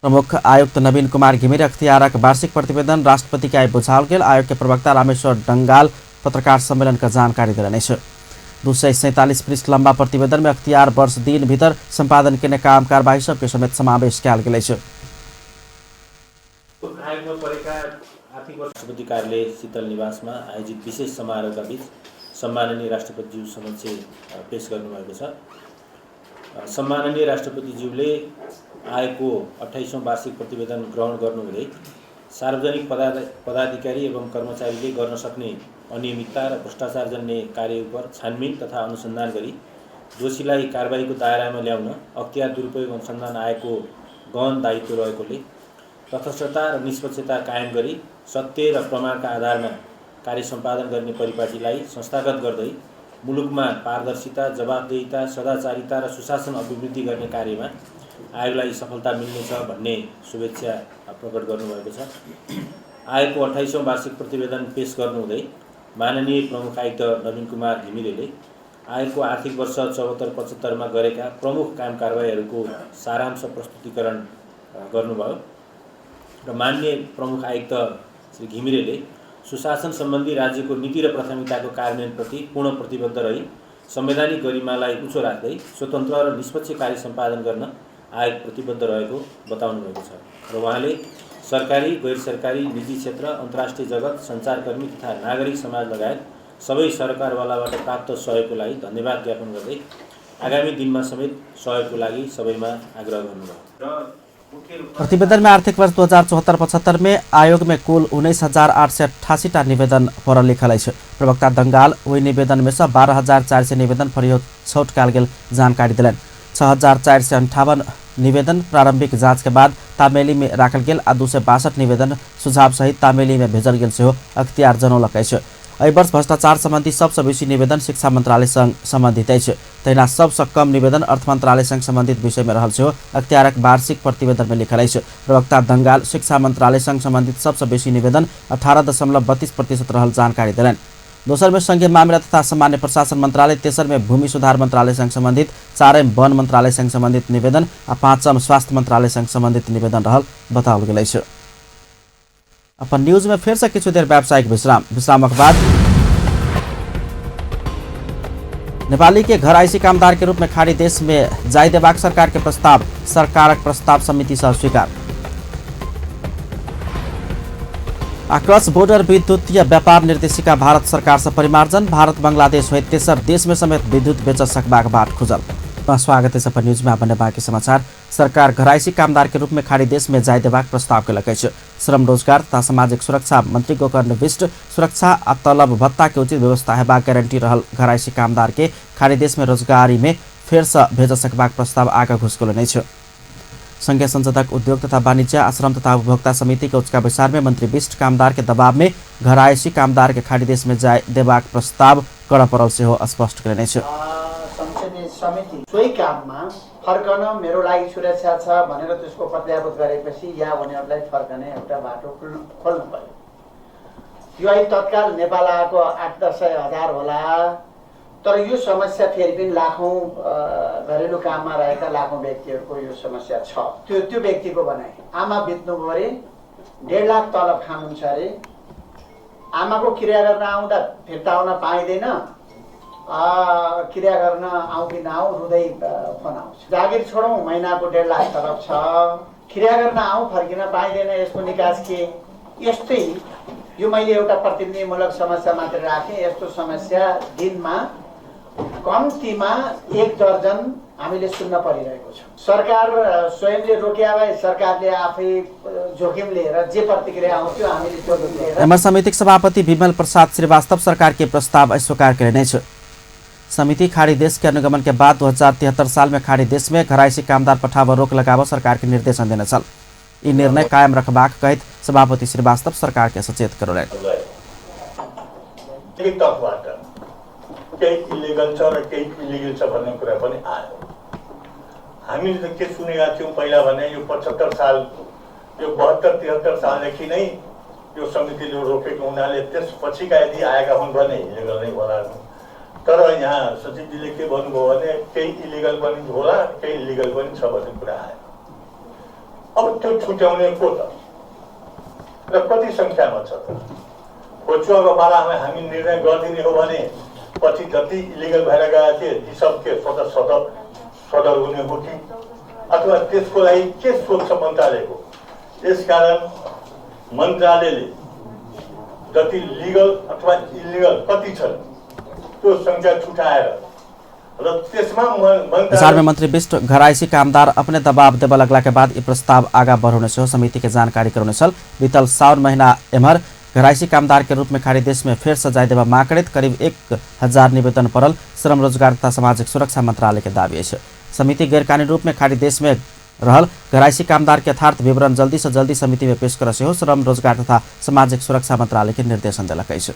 प्रमुख आयुक्त नवीन कुमार घिमिरे अख्तियारक वार्षिक प्रतिवेदन राष्ट्रपति के आई बुझाओल गेल। आयोग के प्रवक्ता रामेश्वर डंगाल पत्रकार सम्मेलन का जानकारी देलनि अछि। 247 पृष्ठ लम्बा प्रतिवेदन में अख्तियार वर्ष दिन भीतर सम्पादन केने काम कारबाही सबके समेत समावेश कयल गेल अछि। राष्ट्रपति कार्यालय शीतल निवासमा आयोजित विशेष समारोहका बीच सम्माननीय राष्ट्रपतिज्यू समक्ष पेश गर्नुभएको छ। सम्माननीय राष्ट्रपतिज्यूले आयोगको 28औं वार्षिक प्रतिवेदन ग्रहण गर्नुहुँदै सार्वजनिक पदाधिकारी एवं कर्मचारीले गर्न सक्ने अनियमितता र भ्रष्टाचारजन्य कार्य उपर छानबिन तथा अनुसन्धान गरी दोषीलाई कारबाहीको दायरामा ल्याउन अख्तियार दुरुपयोग अनुसन्धान आयोगको गहन दायित्व रहेकोले तटस्थता र निष्पक्षता कायम गरी सत्य र प्रमाणका आधारमा कार्य सम्पादन गर्ने परिपाटीलाई संस्थागत गर्दै मुलुकमा पारदर्शिता, जवाबदेहिता, सदाचारिता र सुशासन अभिवृद्धि गर्ने कार्यमा आयोगलाई सफलता मिल्नेछ भन्ने शुभेच्छा प्रकट गर्नुभएको छ। आयोगको 28औं वार्षिक प्रतिवेदन पेश गर्नुहुँदै माननीय प्रमुख आयुक्त नवीन कुमार घिमिरेले आयोगको आर्थिक वर्ष 74-75 मा गरेका प्रमुख काम कारबाहीहरूको सारांश प्रस्तुतिकरण गर्नुभयो र माननीय प्रमुख आयुक्त श्री घिमिरेले सुशासन सम्बन्धी राज्यको नीति र प्राथमिकताको कार्यान्वयनप्रति पूर्ण प्रतिबद्ध रही संवैधानिक गरिमालाई उच्च राख्दै स्वतन्त्र र निष्पक्ष कार्य सम्पादन गर्न आयोग प्रतिबद्ध रहेको बताउनु भएको छ र उहाँले सरकारी, गैर सरकारी, निजी क्षेत्र, अन्तर्राष्ट्रिय जगत, सञ्चारकर्मी तथा नागरिक समाज लगायत सबै सरकारवालाबाट प्राप्त सहयोगको लागि धन्यवाद ज्ञापन गर्दै आगामी दिनमा समेत सहयोगको लागि सबैमा आग्रह गर्नुभयो। प्रतिवेदन में आर्थिक वर्ष 2074-75 में आयोग में कुल 19,888 टा निवेदन पड़ल लिखल अछि। प्रवक्ता दंगाल ओहि निवेदन में से 12,400 निवेदन फरिछौट कयल गेल जानकारी देलनि। 6,458 निवेदन प्रारंभिक जांच के बाद तामेली में राखल गेल आ 262 निवेदन सुझाव सहित तामेली में भेजल गेल सेहो अख्तियार जनौलक अछि। एहि वर्ष भ्रष्टाचार संबंधी सबसँ बेसी निवेदन शिक्षा मंत्रालय संग संबंधित अछि। तहिना सबसँ कम निवेदन अर्थ मंत्रालय संग संबंधित विषय में रहल सेहो अख्तियारक वार्षिक प्रतिवेदन में लिखल अछि। प्रवक्ता दंगाल शिक्षा मंत्रालय संग संबंधित सबसँ बेसी निवेदन 18.32% रहल जानकारी देलनि। दोसर में संघीय मामिला तथा सामान्य प्रशासन मंत्रालय, तेसर में भूमि सुधार मंत्रालय संग संबंधित, चारिम वन मंत्रालय संग संबंधित निवेदन आ पाँचम स्वास्थ्य मंत्रालय संग संबंधित निवेदन रहल बताओल गेल अछि। अपन न्यूज में फिर से किछु देर व्यावसायिक विश्राम, विश्रामक बाद नेपाली के घर आइसी कामदार के रूप में खाड़ी देश में जाय देबाक सरकार के प्रस्ताव, सरकारक प्रस्ताव समिति से स्वीकार। आ क्रॉस बॉर्डर विद्युतीय व्यापार निर्देशिका भारत सरकार से परिमार्जन, भारत बांग्लादेश होइत तेसर देश में समेत विद्युत बेच सकबाक बाट खुजल। स्वागत है अपन न्यूज में अपन बाकी समाचार। सरकार घरायसी कामदार के रूप में खाड़ी देश में जाय देबाक प्रस्ताव केलक अछि। श्रम रोजगार तथा सामाजिक सुरक्षा मंत्री गोकर्ण विष्ट सुरक्षा आ तलब भत्ता के उचित व्यवस्था हेबाक गारंटी रहल घरायसी कामदार के खाड़ी देश में रोजगारी में फेर से भेज सकबाक प्रस्ताव आगा घुसकौलनि अछि। संघीय संसदक उद्योग तथा वाणिज्य आ श्रम तथा उपभोक्ता समिति के उच्चका बैसार में मंत्री विष्ट कामदार के दबाव में घरायसी कामदार के खाड़ी देश में जाय देबाक प्रस्ताव करऽ पड़ल सेहो स्पष्ट केलनि अछि। संसदीय समिति सोही काममा फर्कन मेरो लागि सुरक्षा छ भनेर त्यसको प्रत्याभूत गरेपछि या उनीहरूलाई फर्कने एउटा बाटो खोल्नु पर्यो। यो अहिले तत्काल नेपाल आएको 8-10 हजार होला, तर यो समस्या फेरि पनि लाखौँ घरेलु काममा रहेका लाखौँ व्यक्तिहरूको यो समस्या छ। त्यो त्यो व्यक्तिको भनाइ आमा बित्नुभयो अरे, 1.5 लाख तलब खानुहुन्छ अरे, आमाको क्रिया गर्न आउँदा फिर्ता आउन पाइँदैन, क्रिया गर्न आउँ कि नआउँ रुँदै फोन आउँछ। जागिर छोडौँ महिनाको 1.5 लाख तलब छ, क्रिया गर्न आउँ फर्किन पाइँदैन, यसको निकास के? यस्तै यो मैले एउटा प्रतिनिधिमूलक समस्या मात्र राखेँ। यस्तो समस्या दिनमा कम्तीमा 1 दर्जन हामीले सुन्न परिरहेको छ। सरकार स्वयंले रोक्या भए सरकारले आफै जोखिम लिएर जे प्रतिक्रिया आउँथ्यो हामीले जोखिम लिएर। एमआर समितिक सभापति विमल प्रसाद श्रीवास्तव सरकार के प्रस्ताव अस्वीकार केने अछि। समिति खाड़ी देश के अनुगमन के बाद 2073 साल में खाड़ी देश में घरायसी कामदार पठाव रोक लगाव सरकार के निर्देशन देने छल। ई निर्णय कायम रखबाक कहैत सभापति श्रीवास्तव सरकार के सचेत करौलनि। केही इलिगल छ र केही इलिगल छ भन्ने कुरा पनि आयो। हामीले त के सुनेका थियौँ पहिला भने यो 75 साल, यो 72-73 सालदेखि नै यो समितिले रोकेको हुनाले त्यसपछिका यदि आएका हुन् भने इलिगल नै होला। तर यहाँ सचिवजीले के भन्नुभयो भने केही इलिगल पनि होला, केही इलिगल पनि छ भन्ने कुरा आयो। अब त्यो छुट्याउने को त र कति सङ्ख्यामा छ त? खोचुवाको बारेमा हामी निर्णय गरिदिने हो भने पछि जति इलिगल भएर गएका थिए ती सबके स्वतः स्वतः सदर हुने हो कि अथवा त्यसको लागि के सोच छ मन्त्रालयको? यसकारण मन्त्रालयले जति लिगल अथवा इलिगल कति छन् त्यो संख्या छुटाएर र त्यसमा प्रचार में मंत्री विष्ट घरायसी कामदार अपने दबाव देबऽ लगला के बाद ई प्रस्ताव आगा बढ़ौने सेहो समिति के जानकारी करौने छल। बीतल साउन महीना एम्हर घरायसी कामदार के रूप में खाड़ी देश में फेर सजाय देबा मांग करैत करीब 1000 निवेदन पड़ल श्रम रोजगार तथा सामाजिक सुरक्षा मंत्रालय के दावी अछि। समिति गैरकानूनी रूप में खाड़ी देश में रहल घरायसी कामदार के यथार्थ विवरण जल्दी से जल्दी समिति में पेश कर सेहो श्रम रोजगार तथा सामाजिक सुरक्षा मंत्रालय के निर्देशन देलक अछि।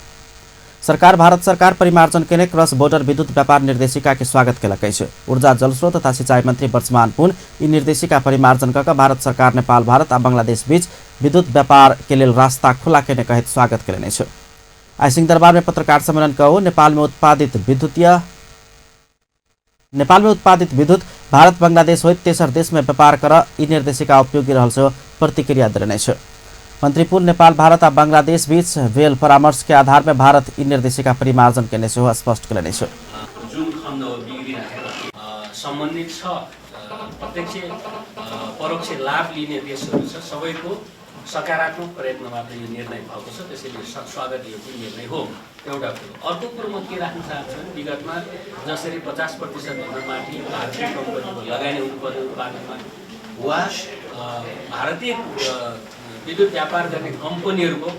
सरकार भारत सरकार परिमार्जन केने क्रॉस बॉर्डर विद्युत व्यापार निर्देशिका के स्वागत केलक अछि। ऊर्जा जलस्रोत तथा सिंचाई मंत्री वर्षमान पुन ई निर्देशिका परिमार्जन कऽ भारत सरकार नेपाल भारत आ बांग्लादेश बीच विद्युत व्यापार के लेल रास्ता खुला केने कहैत स्वागत केलनि अछि। आइ सिंहदरबार में पत्रकार सम्मेलन कऽ नेपाल में उत्पादित विद्युत भारत बांग्लादेश होइत तेसर देश में व्यापार कर ई निर्देशिका उपयोगी रहल सेहो प्रतिक्रिया देलनि अछि। मंत्री पुन नेपाल भारत आ बांग्लादेश बीच भेल परामर्श के आधार में भारत ई निर्देशिका परिमार्जन केने सेहो स्पष्ट केलनि अछि। जुन खण्ड बिग्रिराखेको सम्बन्धित छ, प्रत्यक्ष परोक्ष लाभ लिने देशहरू छ, सबैको सकारात्मक प्रयत्नबाट यो निर्णय भएको छ, त्यसैले स्वागत योग्य निर्णय हो। एउटा कुरो। अर्को कुरो म के राख्न चाहन्छु भने विगतमा जसरी 50% भन्दा माथि भारतीय कम्पनीको लगानी हुनुपर्ने उत्पादनमा वा भारतीय विद्युत व्यापार गर्ने कम्पनीहरूको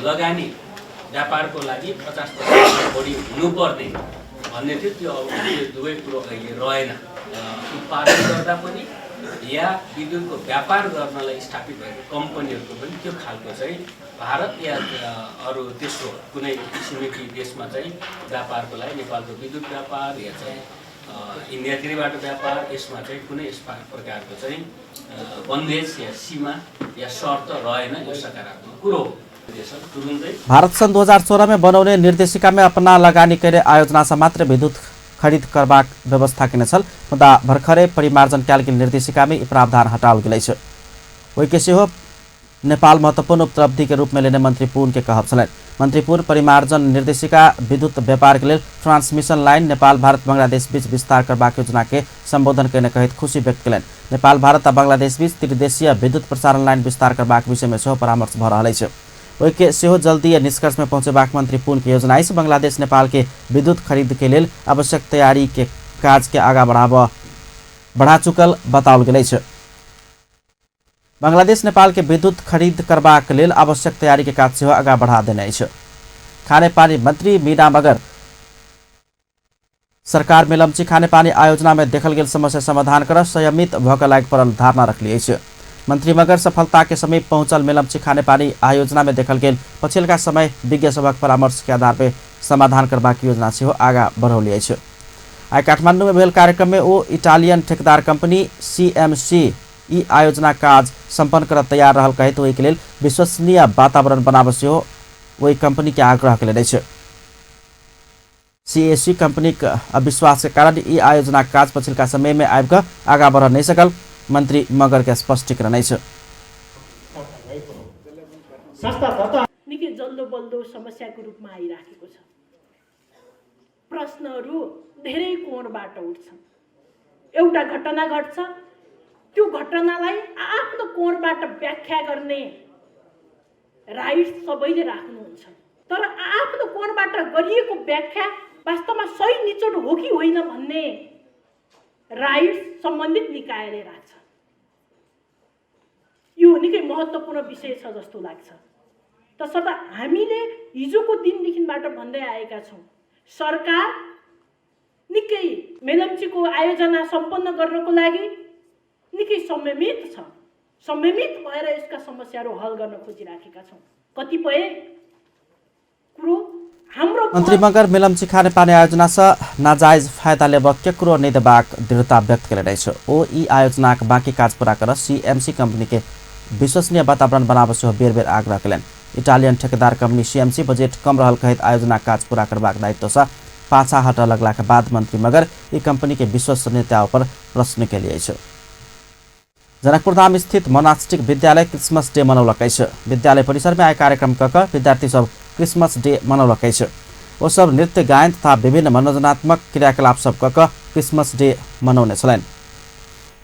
लगानी व्यापारको लागि 50% बढी हुनुपर्ने भन्ने थियो, त्यो अब त्यो दुवै कुरो अहिले रहेन। उत्पादन गर्दा पनि या विद्युतको व्यापार गर्नलाई स्थापित भएको कम्पनीहरूको पनि त्यो खालको चाहिँ भारत या अरू तेस्रो कुनै छिमेकी देशमा चाहिँ व्यापारको लागि नेपालको विद्युत व्यापार या चाहिँ इन्डियातिरबाट व्यापार यसमा चाहिँ कुनै यस प्रकारको चाहिँ बन्देज या सीमा या शर्त रहेन। यो सकारात्मक कुरो हो। तुरुन्तै भारत सन् 2016 में बनौने निर्देशिका में अपना लगानी करे आयोजना से मात्र विद्युत खरीद करबाक व्यवस्था केने छल, मुदा भर्खरे परिमार्जन कयल गेल निर्देशिका में ई प्रावधान हटाओल गेल अछि। ओहिके सेहो नेपाल महत्वपूर्ण उपलब्धि के रूप में लेने मंत्री पुन के कहब छलनि। मंत्री पुन परिमार्जन निर्देशिका विद्युत व्यापार के लेल ट्रांसमिशन लाइन नेपाल भारत बांग्लादेश बीच विस्तार करबाक योजना के संबोधन केने कहैत खुशी व्यक्त केलनि। नेपाल भारत आ बांग्लादेश बीच त्रिदेशीय विद्युत प्रसारण लाइन विस्तार करबाक विषय में सेहो परामर्श भऽ रहल अछि। ओहिके सेहो जल्दी निष्कर्ष में पहुंचेबाक मंत्री पुन के योजना अछि। बांग्लादेश नेपाल के विद्युत खरीद के लेल आवश्यक तैयारी के काज के आगा बढ़ा चुकल बताओल गेल अछि। बांग्लादेश नेपाल के विद्युत खरीद करबाक लेल आवश्यक तैयारी के काज सेहो आगा बढ़ा देने अछि। खानेपानी मंत्री मीना मगर सरकार मेलम्ची खानेपानी आयोजना में देखल गेल समस्या समाधान कर संयमित भऽ कऽ लागि पड़ल धारणा रखली अछि। मंत्री मगर सफलता के समीप पहुंचल मेलम्ची खानेपानी आयोजना में देखल गेल पछिलका समय विज्ञ सभक परामर्श के आधार पर समाधान करबाक योजना सेहो आगा बढ़ौली अछि। आइ काठमांडू में भेल कार्यक्रम में ओ इटालियन ठेकेदार कंपनी सीएमसी ई आयोजना काज सम्पन्न कर तैयार रहल कहैत ओहिके लेल विश्वसनीय वातावरण बनाबऽ सेहो ओहि कंपनी के आग्रह केलनि अछि। सीएसी कंपनी के अविश्वास के कारण ई आयोजना काज पछिलका समय में आबि कऽ आगा बढ़ नहि सकल मंत्री मगर के स्पष्टीकरण अछि। निकै जल्दो बल्दो समस्याको रूपमा आइराखेको छ। प्रश्नहरू धेरै कोणबाट उठ्छन्। एउटा घटना घट्छ, त्यो घटनालाई आफ्नो कोणबाट व्याख्या गर्ने राइट सबैले राख्नुहुन्छ, तर आफ्नो कोणबाट गरिएको व्याख्या वास्तवमा सही निचोड हो कि होइन भन्ने राइट सम्बन्धित निकायले राख्छ। यो निकै महत्त्वपूर्ण विषय छ जस्तो लाग्छ। तसर्थ हामीले हिजोको दिनदेखिबाट भन्दै आएका छौँ, सरकार निकै मेलम्चीको आयोजना सम्पन्न गर्नको लागि निकै संयमित छ। संयमित भएर यसका समस्याहरू हल गर्न खोजिराखेका छौँ। कतिपय कुरो हाम्रो मंत्री मगर मेलम्ची खानेपानी आयोजना से नाजायज फायदा लेबऽ केकरो नहि देबाक दृढ़ता व्यक्त केलनि अछि। ओ ई आयोजनाक बाकी काज पूरा कर सीएमसी कंपनी के विश्वसनीय वातावरण बनाबऽ सेहो बेर बेर आग्रह केलनि। इटालियन ठेकेदार कंपनी सीएमसी बजट कम रहल कहैत आयोजनाक काज पूरा करबाक दायित्व से पाछा हटऽ लगलाक बाद मंत्री मगर ई कंपनी के विश्वसनीयता पर प्रश्न केली अछि। जनकपुरधाम स्थित मोनास्टिक विद्यालय क्रिसमस डे मनौलक अछि। विद्यालय परिसर में आइ कार्यक्रम कऽ विद्यार्थी सब क्रिसमस डे मनौलक अछि। ओ सब नृत्य गायन तथा विभिन्न मनोरंजनात्मक क्रियाकलाप सब कऽ कऽ क्रिसमस डे मनौने छलनि।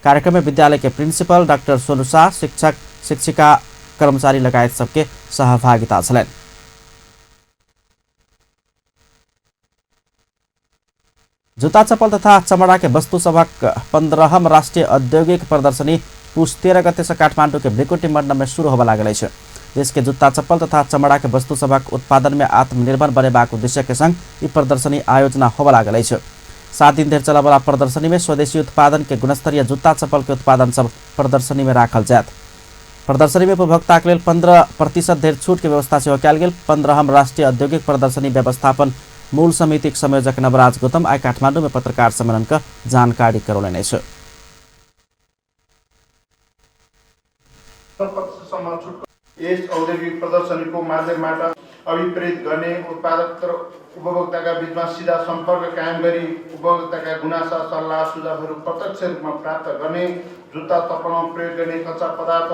कार्यक्रम में विद्यालय के प्रिंसिपल डॉक्टर सोनू शाह, शिक्षक शिक्षिका कर्मचारी लगायत सबके सहभागिता छलनि। जूता चप्पल तथा चमड़ा के वस्तु सभक 15हम राष्ट्रीय औद्योगिक प्रदर्शनी पुस 13 गते से काठमाडौँ के भ्रिकुटी मंडप में शुरू होबय लागल अछि। देश के जूता चप्पल तथा चमड़ा के वस्तु सभक उत्पादन में आत्मनिर्भर बनेबाक उद्देश्य के संग ई प्रदर्शनी आयोजना होबय लागल अछि। 7 दिन धरि चलयवला प्रदर्शनी में स्वदेशी उत्पादन के गुणस्तरीय जूता चप्पल के उत्पादन सब प्रदर्शनी में राखल जायत। प्रदर्शनी में उपभोक्ता के लेल 15% धरि छूट के व्यवस्था सेहो कयल गेल। 15हम राष्ट्रीय औद्योगिक प्रदर्शनी व्यवस्थापन मूल समितिक संयोजक नवराज गौतम आइ काठमाडौँ में पत्रकार सम्मेलन क जानकारी करौलनि अछि। यस औद्योगिक प्रदर्शनीको माध्यमबाट अभिप्रेत गर्ने उत्पादक र उपभोक्ताका बीचमा सिधा सम्पर्क कायम गरी उपभोक्ताका गुनासा सल्लाह सुझावहरू प्रत्यक्ष रूपमा प्राप्त गर्ने, जुत्ता चप्पलमा प्रयोग गर्ने कच्चा पदार्थ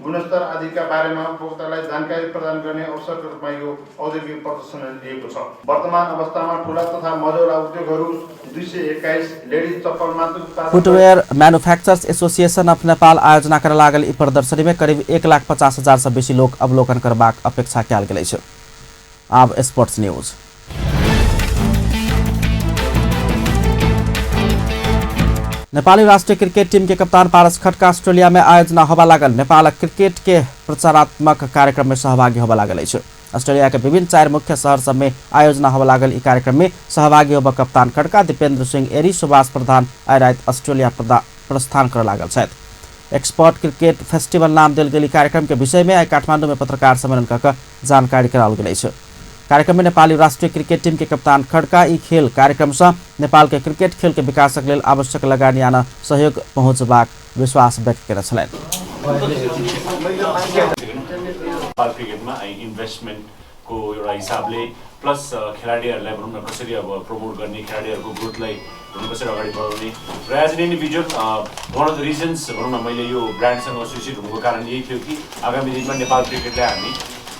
गुणस्तर आदिका बारेमा उपभोक्तालाई जानकारी प्रदान गर्ने अवसरको रूपमा यो औद्योगिक प्रदर्शन लिएको छ। वर्तमान अवस्थामा ठुला तथा मझौला उद्योगहरू 221 लेडिज चप्पल मात्र उत्पादन footwear manufacturers association of Nepal आयोजना करय लागल ई प्रदर्शनी में करीब 1,50,000 से बेसी लोक अवलोकन करबाक अपेक्षा कयल गेल अछि। आब स्पोर्ट्स न्यूज। नेपाली राष्ट्रीय क्रिकेट टीम के कप्तान पारस खड्का ऑस्ट्रेलिया में आयोजना होबय लागल नेपाल क्रिकेट के प्रचारात्मक कार्यक्रम में सहभागी होबय लागल अछि। ऑस्ट्रेलिया के विभिन्न 4 मुख्य शहर सब में आयोजना होबय लागल ई कार्यक्रम में सहभागी होबय कप्तान खड्का, दीपेंद्र सिंह एरी, सुभाष प्रधान आइ राति ऑस्ट्रेलिया प्रस्थान करय लागल छथि। एक्सपर्ट क्रिकेट फेस्टिवल नाम देल गेल ई कार्यक्रम के विषय में आइ काठमाडौँ में पत्रकार सम्मेलन कऽ कऽ जानकारी कराओल गेल अछि। कार्यक्रम में नेपाली राष्ट्रीय क्रिकेट टीम के कप्तान खड्का ई खेल कार्यक्रम से नेपाल के क्रिकेट खेल के विकासक लेल आवश्यक लगानी आन सहयोग पहुँचबाक विश्वास व्यक्त केने छलनि। नेपाल क्रिकेटमा इन्भेस्टमेन्टको एउटा हिसाबले प्लस खेलाडीहरूलाई भनौँ न कसरी अब प्रमोट गर्ने, खेलाडीहरूको ग्रोथलाई भनौँ कसरी अगाडि बढाउने र as an individual one of the reasons भनौँ न मैले यो ब्रान्डसँग एसोसिएट हुनुको कारण यही थियो कि आगामी दिनमा नेपाल क्रिकेटलाई हामी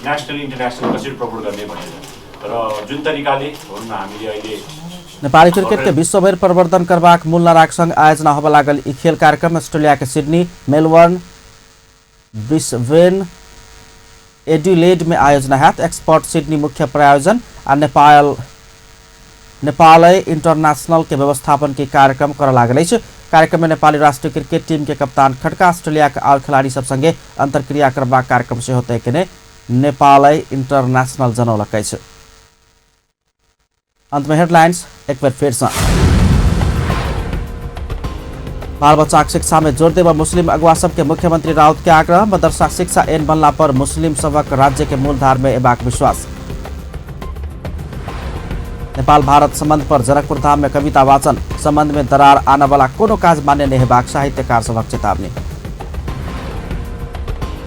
नेसनल इन्टरनेसनल कसरी प्रमोट गर्ने भनेर र जुन तरिकाले भनौँ न हामीले अहिले नेपाली क्रिकेट के विश्वभरि प्रवर्धन करबाक मूल नाराक संग आयोजना होबय लागल ई खेल कार्यक्रम ऑस्ट्रेलिया के सिडनी, मेलबर्न, ब्रिस्बेन, एडिलेड में आयोजना हैत। एक्सपर्ट सिडनी मुख्य प्रायोजन आ नेपालय इंटरनेशनल के व्यवस्थापन के कार्यक्रम करय लागल अछि। कार्यक्रम में नेपाली राष्ट्रीय क्रिकेट टीम के कप्तान खड्का ऑस्ट्रेलिया के आर खिलाड़ी सब संगे अंतरक्रिया करबाक कार्यक्रम सेहो तय केने नेपालय इंटरनेशनल जनौलक अछि। अंत में हेडलाइंस एक बेर फेर से। बाल बच्चाक शिक्षा में जोर देव मुस्लिम अगुआ सबके मुख्यमंत्री राउत के आग्रह। मदरसा शिक्षा एन बनला पर मुस्लिम सबक राज्य के मूलधार में एबाक विश्वास। नेपाल भारत संबंध पर जनकपुर धाम में कविता वाचन। संबंध में दरार आने वाला कोनो काज मान्य नहीं हेबाक साहित्यकार सबक चेतावनी।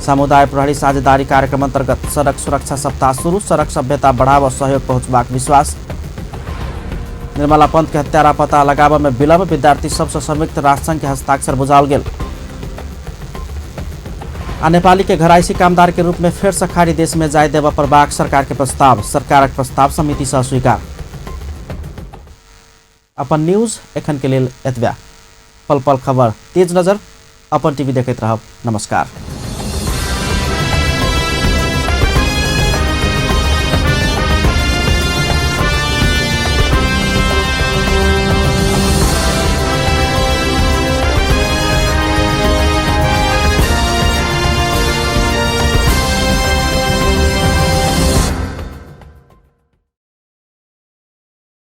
समुदाय प्रहरी साझेदारी कार्यक्रम अंतर्गत सड़क सुरक्षा सप्ताह शुरू। सड़क सभ्यता बढ़ाव सहयोग पहुंचबाक विश्वास। निर्मला पंत के हत्यारा पता लगाबय में विलंब। विद्यार्थी सबसे संयुक्त राष्ट्रसंघ के हस्ताक्षर बुझाओल गेल। आ नेपाली के घरायसी कामदार के रूप में फेर से खाड़ी देश में जाय देबय पड़बाक सरकार के प्रस्ताव। सरकारक प्रस्ताव समिति से स्वीकार। अपन न्यूज एखन के लेल एतबे। पल पल खबर तेज नजर अपन टीवी देखैत रहब। नमस्कार।